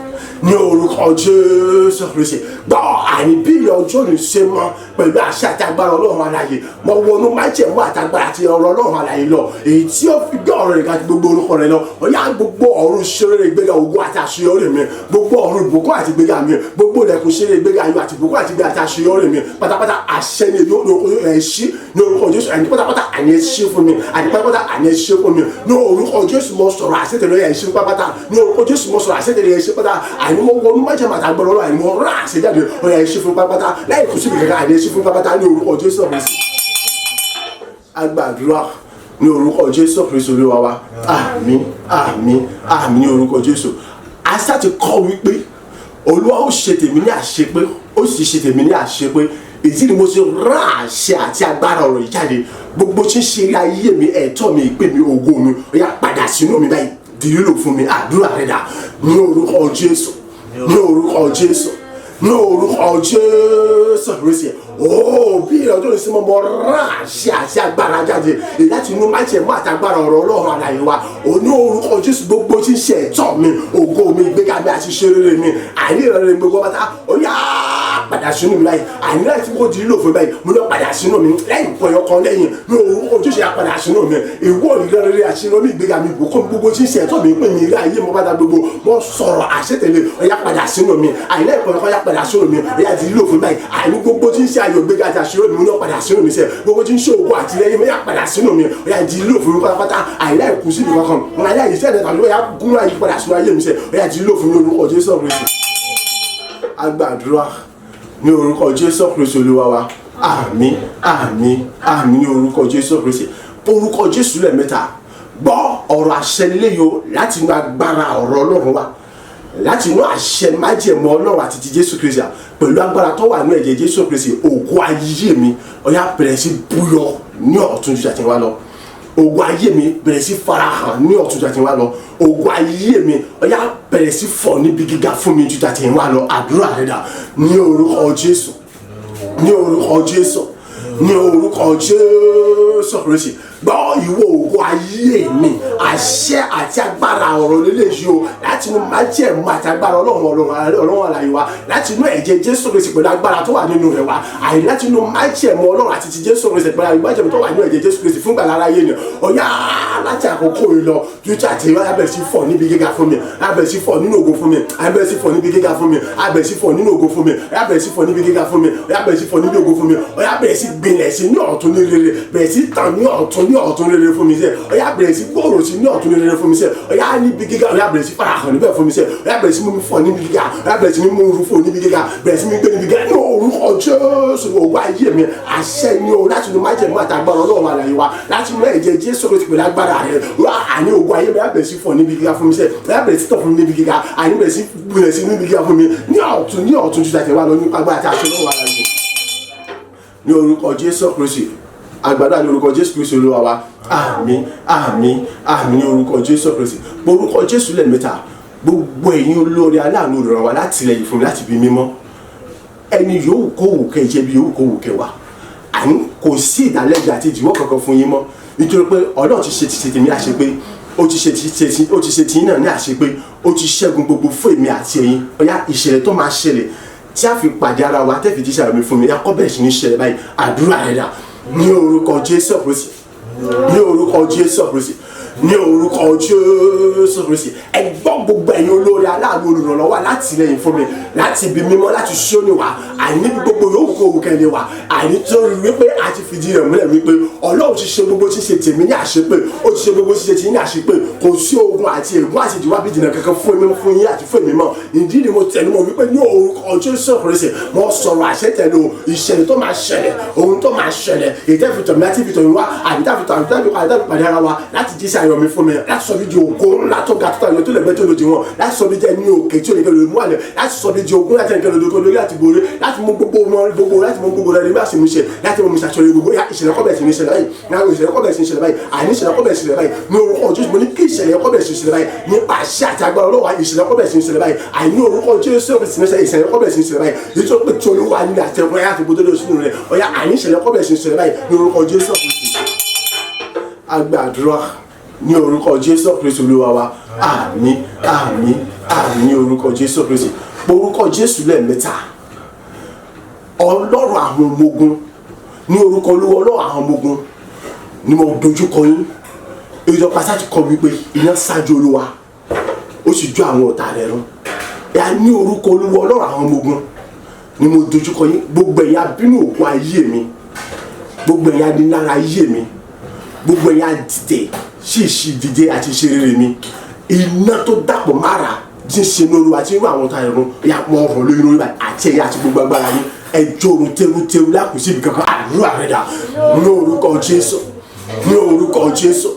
ní orúkọ Jésù Kristi. Gbọ́, àní bí ilẹ̀ ọjọ́ mi ṣe mọ́, pẹ̀lú àṣẹ àti agbára Ọlọ́run alààyè, mo wọnú májẹ̀mú àtàgbára àti ọ̀rọ̀ Ọlọ́run alààyè lọ, èyí tí ó fi gbé ọ̀rọ̀ rẹ̀ ga ju gbogbo orúkọ rẹ̀ lọ. Ọ̀yá, gbogbo ọ̀run ṣeré ìgbéga, ògo àti àṣeyọrí mi, gbogbo ọ̀run ìbùkún àti ìgbéga mi, gbogbo ilẹ̀kùn ṣeré ìgbéga, ayọ̀ àti ìbùkún àti ìgbéga àti àṣeyọrí mi pátápátá, àṣẹ ni èmi ẹ̀ ṣí ní orúkọ Jésù. Àní pátápátá, àní ẹ̀ ṣí fún mi. Àní pátápátá, àní ẹ̀ ṣí fún mi ní orúkọ Jésù. Mo sọ̀rọ̀ àṣetẹ̀lẹ̀, ẹ̀ ṣí pátápátá ní orúkọ Jésù. Mo sọ̀rọ̀ àṣetẹ̀lẹ̀, ẹ̀ ṣí pátá. Àní mo wọnú májẹ̀mú àtàgbọ̀rọ̀ Ọlọ́run, àní mo rán àṣẹ jáde, ọ̀yà, ẹ̀ ṣí fún pátápátá láì kù síbi kankan. Àní ẹ̀ ṣí fún pátápátá ní orúkọ Jésù Kristi. Agbàdúrà ní orúkọ Jésù Kristu Olúwa wa. Àmín, àmín, àmín ní orúkọ Jésù. Àṣà ti kọ́ wípé Olúwa ó ṣe tèmi ní àṣepé, ó sì ṣe tèmi ní àṣepé. Èyí ni mo ṣe rán àṣẹ àti agbára ọ̀rọ̀ yìí jáde. Gbogbo tí ń ṣe ayé mi, ẹ̀tọ́ mi, ìpè mi, ògo mi, ó yá, padà sínú mi báyìí, di lílò fún mi. Àdúrà rẹ̀ dà? Ní orúkọ Jésù, ní orúkọ Jésù, ní orúkọ Jésù Kristi. Ooo, bí ìrọ̀jò ìsinmi, mo rán àṣẹ àti agbára jáde èyí láti inú májẹ̀mú àti agbára ọ̀rọ̀ Ọlọ́run àlàyé wa ò ní orúkọ Jésù. Gbogbo tí ń ṣe ẹ̀tọ́ mi, ògo mi, ìgbéga mi àti ṣe rere mi, àìní ìrọ̀rẹ́ gbogbo pátá, ó yá, padà sínú mi báyìí. Àìní láti kó di lílò fún mi báyìí, mo lọ padà sínú mi lẹ́yìn pọ̀yọ̀ kan lẹ́yìn ní orúkọ Jésù. Yá, padà sínú mi, ìwọ ìrọ̀rẹ́ àti ìrọ̀rẹ́, ìgbéga mi, ìbùkún, gbogbo tí ń ṣe ẹ̀tọ́ mi, pè mí ilé ayé mo bá gbogbo, mo sọ̀rọ̀ àṣetẹ̀lé, ó yá, padà sínú mi. Àìní ẹ̀kọ́ ẹ̀kọ́, yá, padà sínú mi, ó yá, di lílò fún mi báyìí. Àìní gbogbo tí ń ṣe ayọ̀, gbéga àti àṣeyọrí mi, mo náà padà sínú mi sẹ́. Gbogbo tí ń ṣe ògo àti lẹ́yìn mi, yá, padà sínú mi, ó yá, di lílò fún mi pátápátá. Àìní àìkú síbi kankan, àìní àìsí ẹ̀dẹ̀ tàbí ó yá, gún ayé padà sínú ayé mi sẹ́, ó yá, di lílò fún mi lórúkọ Jésù Kristi. Agbàdúrà ní orúkọ Jésù Kristi Olúwa wa. Àmín, àmín, àmín ní orúkọ Jésù Kristi. Orúkọ Jésù lẹ́ẹ̀mẹ́ta. Gbọ́, ọ̀rọ̀ àṣẹ léyò láti inú agbára ọ̀rọ̀ Ọlọ́run wa, láti inú àṣẹ májẹ̀mú Ọlọ́run àti ti Jésù Kristi, pẹ̀lú agbára tó wà ní ẹ̀jẹ̀ Jésù Kristi, ògo ayé mi, ó yá, bẹ̀rẹ̀ sí búyọ ní ọ̀tún ju àtẹ̀wá lọ. Ògo ayé mi bẹ̀rẹ̀ sí farahàn ní ọ̀tún ju àtẹ̀yìnwá lọ. Ògo ayé mi, ọ̀yá, bẹ̀rẹ̀ sí fọ̀ níbi gíga fún mi ju àtẹ̀yìnwá lọ. Àdúrà rẹ̀ dà? Ní orúkọ Jésù, ní orúkọ Jésù, ní orúkọ Jésù Kristi. Gbọ́, ìwọ ògo ayé mi, àṣẹ àti agbára ọ̀rọ̀ lélẹ́yìí o, láti inú májẹ̀mú àti agbára Ọlọ́run, Ọlọ́run àlàyé wa, láti inú ẹ̀jẹ̀ Jésù Kristi pẹ̀lú agbára tó wà nínú rẹ̀ wa, àyè láti inú májẹ̀mú Ọlọ́run àti ti Jésù Kristi pẹ̀lú májẹ̀mú tó wà nínú ẹ̀jẹ̀ Jésù Kristi fún gbàlá aráyé ni. Ọ̀yá, láti àkókò yìí lọ, títí àti ìwà abẹ̀ sí fọ̀ níbi gíga fún mi, abẹ̀ sí fọ̀ nínú ògo fún mi, abẹ̀ sí fọ̀ níbi gíga fún mi, abẹ̀ sí fọ̀ nínú ògo fún mi, abẹ̀ sí fọ̀ níbi gíga fún mi, abẹ̀ sí fọ̀ níbi ògo fún mi. Ọ̀yá, bẹ̀rẹ̀ sí gbìnlẹ̀ sí ní ọ̀tún ní rere, bẹ̀rẹ̀ sí tàn ní ọ̀tún ní ọ̀tún rere fún mi sẹ́. Ọ̀yá, bẹ̀rẹ̀ sí gbòòrò sí ní ọ̀tún ní rere fún mi sẹ́. Ọ̀yá, níbi gíga, ọ̀yá, bẹ̀rẹ̀ sí farahàn níbẹ̀ fún mi sẹ́. Ọ̀yá, bẹ̀rẹ̀ sí mú mi fọ̀ níbi gíga. Ọ̀yá, bẹ̀rẹ̀ sí mú mi fò níbi gíga, bẹ̀rẹ̀ sí mi gbé níbi gíga ní orúkọ Jésù. Ògo ayé mi, àṣẹ ni o, láti inú májẹ̀mú àtàgbára Ọlọ́run àlàyé wa, láti inú ẹ̀jẹ̀ Jésù Kristi pẹ̀lú agbára rẹ̀ wá, àní ògo ayé mi á bẹ̀rẹ̀ sí fọ̀ níbi gíga fún mi sẹ́. Ọ̀yá, bẹ̀rẹ̀ sí tọ̀ fún mi níbi gíga, àní bẹ̀rẹ̀ sí níbi gíga fún mi ní ọ̀tún ní ọ̀tún ju tàtẹ̀wá lọ, nípa agbára àti àṣẹ Ọlọ́run àlàyé, ní orúkọ Jésù Kristi. Àgbàdo ní orúkọ Jésù Kristi Olúwa wa. Àmín, àmín, àmín ní orúkọ Jésù Kristi. Orúkọ Jésù lẹ́ẹ̀mẹ́ta. Gbogbo ẹ̀yin olóore, aláàánú, olùrànwá látìlẹ́yìn fún mi láti bí mímọ́, ẹni yòówù kó wù kẹ́ jẹ́, bí yòówù kó wù kẹ́ wà, àní kò sí ìdálẹ́bi àti ìdíwọ́ kankan fún yín mọ́, nítorí pé Ọlọ́run ti ṣe ti ṣe tèmi àṣepé, ó ti ṣe ti ṣe, ó ti ṣe tiyín náà ní àṣepé, ó ti ṣẹ́gun gbogbo fún èmi àti ẹ̀yin. Ọ̀yá, ìṣẹ̀lẹ̀ tó máa ṣẹlẹ̀ tí a fi pàdé ara wa tẹ́fì jíṣẹ́ àmì fún mi, ẹ kọ́ bẹ̀rẹ̀ sí ní ṣẹlẹ̀ báyìí. Àdúrà rẹ̀ dà? Ní orúkọ Jésù Kristi, ní orúkọ Jésù Kristi, ní orúkọ Jésù Kristi. Ẹ gbọ́, gbogbo ẹ̀yin olóore, aláàánú, olùrànlọ́wọ́, alátìlẹ́yìn fún mi láti ibi mímọ́, láti ṣóni wá, àní gbogbo yòówù kó wù kẹ́lẹ́ wá, àní tó rí wípé a ti fìdí rẹ̀ múlẹ̀ wípé Ọlọ́run ti ṣe gbogbo ṣíṣe tèmi ní àṣepé, ó ti ṣe gbogbo ṣíṣe tèmi ní àṣepé. Kò sí ogun àti ègún àti ìdíwọ́ àbí ìdènà kankan fún mi, fún yín àti fún èmi mọ́. Ìdí ni mo tẹnu mọ́ wípé ní orúkọ Jésù Kristi, mo sọ̀rọ̀ àṣẹ tẹ̀lé o. Ìṣẹ̀lẹ̀ tó máa ṣẹlẹ̀, ohun tó máa ṣẹlẹ̀, ìtẹ́fìtọ̀ mi àti ìfìtọ̀ mi wá, àbí táfìtọ̀ àbí táfìtọ̀ àbí táfìtọ̀ pàdé ara wa láti jíṣẹ́ ayọ̀ mi fún mi, láti sọ mí di ògo ńlá tó ga tó tayọ tó lẹ́gbẹ́ tó lòdì wọn, láti sọ mí di ẹni òkè tí ò lè kẹ́ lórí mú àlẹ́, láti sọ mí di ogun láti ẹnikẹ́ lòdì lórí láti borí, láti mú gbogbo wọn gbogbo, láti mú gbogbo rẹ ní bá sì mú ṣe, láti mú mi ṣàṣọyẹ gbogbo. Ìṣẹ̀lẹ̀ kọ́ bẹ̀rẹ̀ sí ní ṣẹlẹ̀ báyìí náà. Ìṣẹ̀lẹ̀ kọ́ bẹ̀rẹ̀ sí ní ṣẹlẹ̀ báyìí. Àní ìṣẹ̀lẹ̀ kọ́ bẹ̀rẹ̀ sí ní ṣẹlẹ̀ báyìí ní orúkọ Jésù. Mo ní kí ìṣẹ̀lẹ̀ kọ́ bẹ̀rẹ̀ sí ní ṣẹlẹ̀ báyìí nípa àṣẹ àti agbára Ọlọ́wà. Ìṣẹ̀lẹ̀ kọ́ bẹ̀rẹ̀ sí ní ṣẹlẹ̀ báyìí. Àní orúkọ Jésù bẹ̀rẹ̀ sí ní ṣẹlẹ̀. Ìṣẹ̀lẹ̀ kọ́ bẹ̀rẹ̀ sí ní ṣẹlẹ̀ báyìí, nítorí pé tí Olúwa ní àtẹ̀kùn ẹ̀yà àti gbọdọ̀ sínú rẹ̀. Ọ̀yá, àní ìṣẹ̀lẹ̀ kọ́ bẹ̀rẹ̀ sí ní ṣẹlẹ̀ báyìí ní orúkọ Jésù Kristi. Agbàdúrà ní orúkọ Jésù Kristi Olúwa wa. Àmín, àmín, àmín ní orúkọ Jésù Kristi. Orúkọ Jésù lẹ́ẹ̀mẹ́ta. Ọlọ́run àwọn ọmọ ogun, ní orúkọ Olúwa Ọlọ́run àwọn ọmọ ogun ni mo dojúkọ yín. Ìjọba sáà ti kọ wípé iná ṣáájú Olúwa, ó sì jó àwọn ọ̀tá rẹ̀ run. Ẹ ní orúkọ Olúwa Ọlọ́run àwọn ọmọ ogun ni mo dojúkọ yín. Gbogbo ẹ̀yin abínú òkú ayé mi, gbogbo ẹ̀yin adínára ayé mi, gbogbo ẹ̀yin adìtẹ̀ ṣìṣì dìde àti ṣe rere mi, iná tó dàpọ̀ mára tí ń ṣe lóru àti irú àwọn ọ̀tá ẹ̀rùn ya mọ ọ̀rọ̀ lórí lórí báyìí, àti ẹ̀yin àti gbogbo agbára yín, ẹjọ́ orun tẹ́rútẹ́rú lákùsí ibi kankan. Àdúrà rẹ̀ dà? Ní orúkọ Jésù, ní orúkọ Jésù,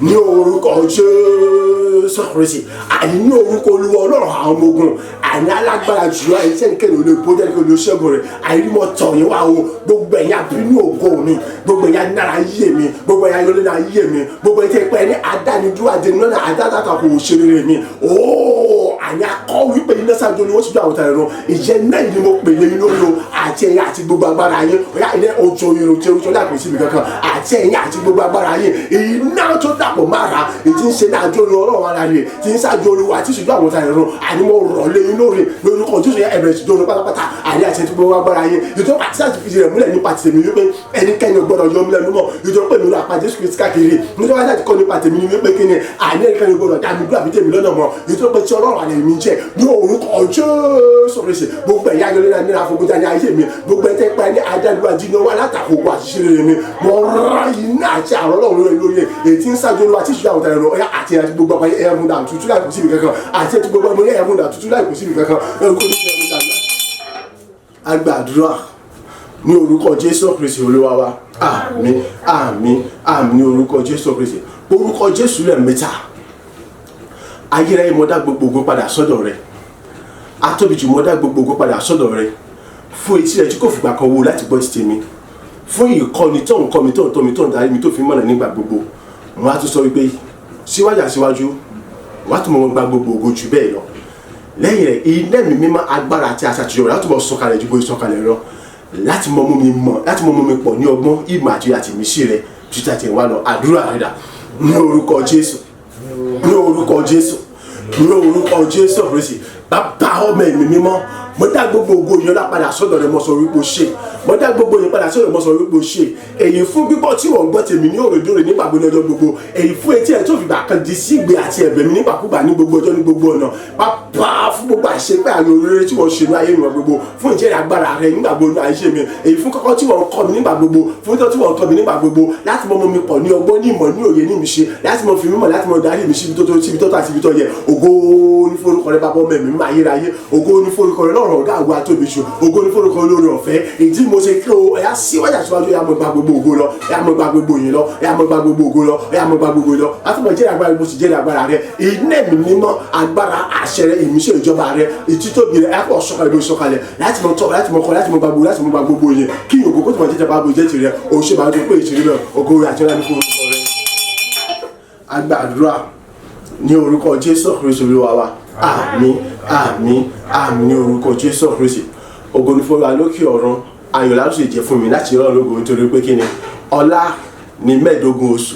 ní orúkọ Jésù Kristi, àní ní orúkọ Olúwa Ọlọ́run àwọn ọmọ ogun, àní alágbára jùlọ, àní tí ẹnikẹ́ni ò lè bójú, ẹnikẹ́ni ò lè ṣẹ́gun rẹ̀, àní mọ̀ tọ̀ yín wá o. Gbogbo ẹ̀yin abínú ògo mi, gbogbo ẹ̀yin anára ayé mi, gbogbo ẹ̀yin ayọ́lẹ́nà ayé mi, gbogbo ẹ̀yin tẹ́ pẹ́ ní adánidúró adẹnulọ́nà adátàtà kò ṣe rere mi ooo, àní akọ́ wípé iná sáájú ni wọ́n ti gbé àwọn tàyẹ̀rọ ìjẹ́ náà ni mo pè lé lórí o, àti ẹ̀yin àti gbogbo agbára yín. Ọ̀yá, ilé ojú irun tí ojú láìpẹ́ síbi kankan, àti ẹ̀yin àti gbogbo agbára yín, iná tó dàpọ̀ mára ètí ń ṣe náà àjọ olú Ọlọ́run ara rẹ̀ tí ń ṣáájú Olúwa àti ìṣèjú àwọn tàyẹ̀rọ, àní mo rọ̀ lé yín lórí lórúkọ Jésù yẹn, ẹ̀bẹ̀rẹ̀ sí dóorun pátápátá, àní àti ẹ̀tí gbogbo agbára yín. Ìjọba àti láti fi rẹ̀ múlẹ̀ nípa tèmi wípé ẹnikẹ́ni ò gbọ́dọ̀ yọ mí lẹ́nu mọ́, ìjọba pè mí lọ àpá Jésù Kristi káàkiri. Nítorí láti kọ́ nípa tèmi ni wípé kí ni, àní ẹnikẹ́ni ò gbọ́dọ̀ dá mi dúró àbí tèmi lọ́nà mọ́, ìjọba pé tí Ọlọ́run àlè mi jẹ́ ní orúkọ Jésù Kristi. Gbogbo ẹ̀yà ayọ̀lẹ́nà nínú àfọ̀gbọ́jà ní ayé mi, gbogbo ẹ̀ tẹ́ pa ní adádúrà jíná wà látàkó ogun àṣìṣe rere mi, mo rán iná àti àrọ́ Ọlọ́run lórí lórí èyí tí ń ṣáájú Olúwa àti ìṣúná àwọn ẹ̀rọ ọ̀yá àti àti gbogbo àpáyé ẹ̀rùn dà tútù láì kù síbi kankan, àti àti gbogbo àpáyé ẹ̀rùn dà tútù láì kù síbi kankan, ẹ̀rùn kò ní ẹ̀rùn dà. Agbàdúrà ní orúkọ Jésù Kristi Olúwa wa. Àmín, àmín, àmín ní orúkọ Jésù Kristi. Orúkọ Jésù lẹ́ẹ̀mẹ́ta. Ayérayé, mo dá gbogbo ògo padà sọ́dọ̀ rẹ. Atóbi jù, mo dá gbogbo ògo padà sọ́dọ̀ rẹ, fún etí rẹ tí kò fìgbà kan wo láti gbọ́ ti tèmi, fún ìkọ́ni tó ń kọ́ mi, tó ń tọ́ mi, tó ń darí mi, tó fi mọ̀nà nígbà gbogbo. Wọ́n á tún sọ wípé síwájú àsíwájú wọ́n á tún mọ̀ gba gbogbo ògo jù bẹ́ẹ̀ lọ. Lẹ́yìn rẹ̀, iná ẹ̀mí mímọ́, agbára àti àṣà àtijọ́ rẹ̀ láti mọ̀ sọ̀kalẹ̀ ju bóyá sọ̀kalẹ̀ lọ, láti mọ̀ mú mi mọ̀, láti mọ̀ mú mi pọ̀ ní ọgbọ́n, ìmọ̀ àti ìmísí rẹ̀ títí àti ìwà lọ. Àdúrà rẹ̀ dà ní orúkọ Jésù, ní orúkọ Jésù, ní orúkọ Jésù Kristi. Bàbá, ọmọ, ẹ̀mí mímọ́, mo dá gbogbo ògo yẹn lá padà sọ́dọ̀ rẹ, mo sọ wípé o ṣe. Mo dá gbogbo yẹn padà sọ́dọ̀ rẹ, mo sọ wípé o ṣe. Èyí fún gbígbọ́ tí wọ́n ń gbọ́ tèmi ní òrèdóòrè nígbà gbogbo, ní ọjọ́ gbogbo. Èyí fún etí ẹ̀ tó fìgbà kan di sí ìgbé àti ẹ̀bẹ̀ mi nígbàkúgbà, ní gbogbo ọjọ́, ní gbogbo ọ̀nà. Bàbá, fún gbogbo àṣepẹ́ àmì oríire tí wọ́n ṣe ní ayé mi gbogbo, fún ìjẹ́rìí agbára rẹ nígbà gbogbo ní ayé mi. Èyí fún kọ́kọ́ tí wọ́n kọ́ mi nígbà gbogbo, fún tọ́ tí wọ́n tọ́ mi nígbà gbogbo, láti mọ mi pọ̀ ní ọgbọ́n, ní ìmọ̀, ní òye, ní ìmísí, láti mọ fi mímọ̀, láti mọ darí mi síbi tó tó, síbi tó tó àti ibi tó yẹ. Ògo ní forúkọ rẹ, Bàbá, ọmọ, ẹ̀mí mímọ́ ayérayé. Ògo ní forúkọ rẹ lọ́rọ̀ ọ̀gá àgọ́ àtòbí jù. Ògo ní forúkọ olórí ọ̀fẹ́. Èyí tí mo ṣe kí o ẹ̀yà síwájú àtiwájú, ẹ̀yà mo gba gbogbo ògo lọ, ẹ̀yà mo gba gbogbo òyìn lọ, ẹ̀yà mo gba gbogbo ògo lọ, ẹ̀yà mo gba gbogbo lọ, láti mọ jẹ́rìí agbára, mo sì jẹ́rìí agbára rẹ. Iná ẹ̀mí mímọ́, agbára, àṣẹ rẹ, ìmísí ìjọba rẹ, ìtítóbi rẹ, ẹ̀kọ́ sọ̀kalẹ̀ bó sọ̀kalẹ̀, láti mọ tọ́, láti mọ kọ́, láti mọ gba gbogbo, láti mọ gba gbogbo yẹn, kí ògo kó tó mọ jẹ́jẹ́ bá bo jẹ́ tirẹ̀. Òun ṣe máa ń pè ìṣirí bẹ́ẹ̀. Ògo rẹ àti ọlá ní fún orúkọ rẹ. Agbàdúrà ní orúkọ Jésù Kristu Olúwa wa. Àmín, àmín, àmín ní orúkọ Jésù Kristi. Ògo ní fún Olúwa lókè ọ̀run. Ayọ̀ láti sì jẹ́ fún mi láti rán lógo, nítorí pé kí ni, ọ̀la ní 15 oṣù,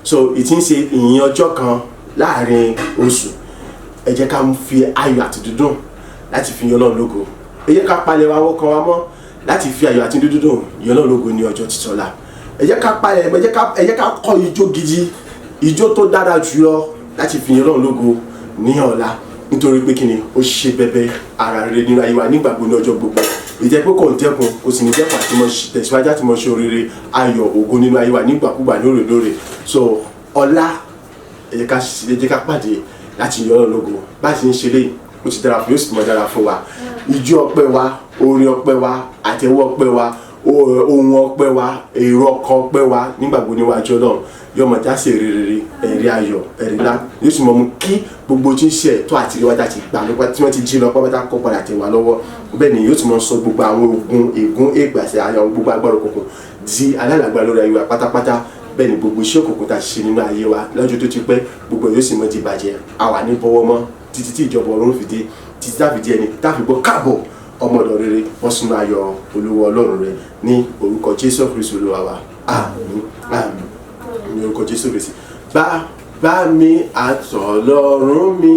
so ìtí ń ṣe ìyìn ọjọ́ kan láàrin oṣù. Ẹ jẹ́ ká fi ayọ̀ àti dídùn láti fi yan Ọlọ́run lógo. Ẹ jẹ́ ká palẹ̀ wa wọ́n kan wa mọ́ láti fi ayọ̀ àti dídùn yan Ọlọ́run lógo ní ọjọ́ títọ́lá. Ẹ jẹ́ ká palẹ̀, ẹ jẹ́ ká kọ́ ijó gidi, ijó tó dára jùlọ láti fi yan Ọlọ́run lógo ní ọ̀la, nítorí pé kíni, ó ṣe bẹbẹ ara rere nínú ayé wa nígbà gbogbo, ní ọjọ́ gbogbo. Ìjẹ́ pé kò dẹ́kun, kò sì ní dẹ́kun àti mọ̀ tẹ̀síwájú àti mọ̀ ṣe oríire, ayọ̀, ògo nínú ayé wa nígbàkúgbà, lóòrèlóòrè. So ọ̀la, ẹ jẹ́ ká pàdé láti yan Ọlọ́run lógo. Bá a ti ń ṣe léyìí, ó ti dára fún, yóò sì mọ̀ dára fún wa. Ijó ọpẹ́ wa, orin ọpẹ́ wa, àtẹ́wọ́ ọpẹ́ wa, ohun ọpẹ́ wa, èrò ọkàn ọpẹ́ wa nígbà gbogbo níwájú Ọlọ́run yóò mọ̀ já sí èrè rere, ẹ̀rí ayọ̀, ẹ̀rí ńlá. Yóò sì mọ̀ mú kí gbogbo tí ń ṣe ẹ̀tọ́ àti ìwádìí àti ìgbà nípa tí wọ́n ti jí lọ pápátá kó padà tẹ̀ wá lọ́wọ́. Bẹ́ẹ̀ ni yóò sì mọ̀ sọ gbogbo àwọn ogun, ègún, ègbà àti àwọn gbogbo agbára òkùnkùn di alálàgbà lórí ayé wa pátápátá. Bẹ́ẹ̀ ni gbogbo iṣẹ́ òkùnkùn tá a ṣe nínú ayé wa lọ́jọ́ tó ti pẹ́, gbogbo yóò sì mọ̀ di bàjẹ́. Àwa ní bọ́wọ́ mọ́ títí tí ìjọba ọ̀run fi dé, títí táfi di ẹni táfi gbọ́ káàbọ̀, ọmọdọ̀ rere, wọ́n sínú ayọ̀ Olúwa Ọlọ́run rẹ, ní orúkọ Jésù Kristu Olúwa wa. Àmín, àmín ní orúkọ Jésù Kristi. Bàbá mi àtọlọ́run mi,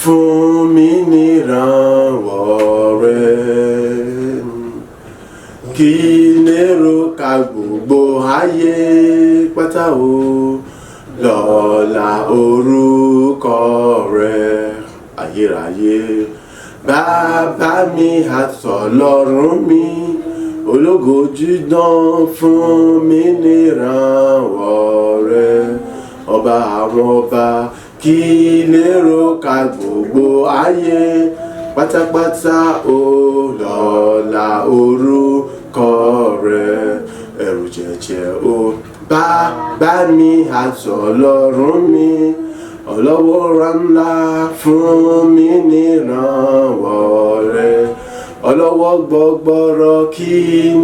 fún mi nírànwọ́ rẹ, kí lérò ká gbogbo ayé pátá o, lọ́lá orúkọ rẹ ayérayé. Bàbá mi àtọlọ́run mi, ológo dídán, fún mi nírànwọ́ rẹ, ọba àwọn ọba, kí lérò ká gbogbo ayé pátápátá o, lọ́lá orúkọ rẹ ẹ̀rù jẹ̀jẹ̀ o. Bàbá mi àtọlọ́run mi, ọlọ́wọ́ ńlá, fún mi nírànwọ́ rẹ, ọlọ́wọ́ gbọgbọrọ, kí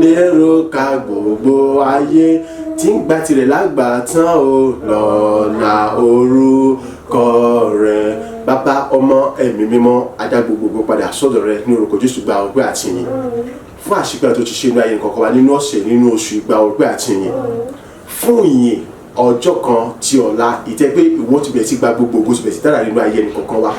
lérò ká gbogbo ayé tí ń gba tirẹ̀ lágbà tán o, lọ́lá orúkọ rẹ. Bàbá, ọmọ, ẹ̀mí mímọ́, adá gbogbogbò padà sọ́dọ̀ rẹ ní orúkọ Jésù. Gba ọpẹ́ àti ìyìn fún àṣìpẹ́ tó ti ṣe ní ayé nǹkan kan wa nínú ọ̀sẹ̀, nínú oṣù. Gba ọpẹ́ àti ìyìn fún ìyìn ọjọ́ kan ti ọ̀la, ìtẹ́ pé ìwọ ti bẹ̀rẹ̀ sí gba gbogbo ògo, ti bẹ̀rẹ̀ sí dára nínú ayé ẹnì kọ̀ọ̀kan wa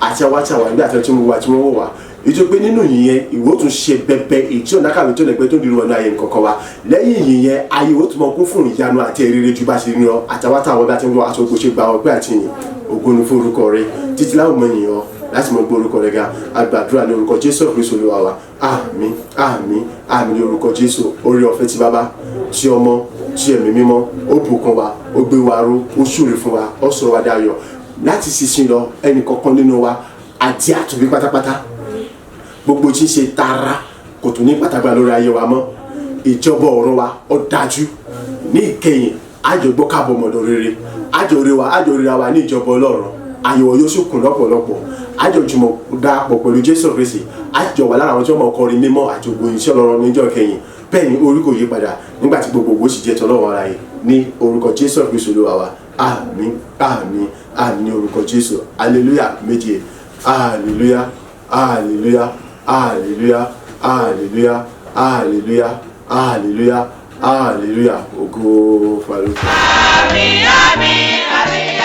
àti àwa tí àwa nígbà tí wọ́n wà, tí wọ́n wò wá, ètò pé nínú ìyẹn ìwọ tún ṣe bẹbẹ èyí tí ọ̀nà kàwé tó lẹ́gbẹ́ tó ń dirun ọ̀nà ayé nǹkankan wa. Lẹ́yìn ìyẹn, ayé ìwọ tún mọ kún fún ìyanu àti èrere ju bá ṣe ń lọ àtàwọn táwọn bá ti ń lọ aṣọ gbogbo ṣe. Gba ọpẹ́ àti ìyìn, ògo ni fún orúkọ rẹ títí láwọn mọ ènìyàn láti mọ gbọ́ orúkọ rẹ ga. Àgbàdúrà ní orúkọ Jésù Kristu Olúwa wa. Àmín, àmín, àmín ní orúkọ Jésù. Orí ọ̀fẹ́ ti Bàbá, ti Ọmọ, ti Ẹ̀mí Mímọ́, ó bùkún wa, ó gbé wa ró, ó súre fún wa, ó sọ̀rọ̀ wa dayọ̀ láti sísìn lọ. Ẹnì kọ̀ọ̀kan nínú wa àti àtúnbí pátápátá, gbogbo tí ń ṣe tara kò tún ní pàtàkì lórí ayé wa mọ́. Ìjọba ọ̀run wa ó dájú. Ní ìkẹyìn, àjọgbọ́ káàbọ̀ mọ̀dọ̀ rere, àjọ rí wa, àjọ ríra wa ní ìjọba Ọlọ́run. Ayọ̀ yóò sì kún lọ́pọ̀lọpọ̀. Àjọ jùmọ̀ darapọ̀ pẹ̀lú Jésù Kristi, àjọ wà lára àwọn tí wọ́n mọ̀ kọrin mímọ́ àti ògo iṣẹ́ Ọlọ́run níjọ́ kẹyìn. Bẹ́ẹ̀ ni orí kò yí padà nígbà tí gbogbo ògo sì jẹ́ tọlọ́run ara yìí ní orúkọ Jésù Kristu Olúwa wa. Àmín, àmín, àmín ní orúkọ Jésù. Hallelujah méje. Hallelujah, hallelujah, hallelujah, hallelujah, hallelujah, hallelujah, hallelujah. Ògo fún Olúwa. Àmín, àmín, àmín.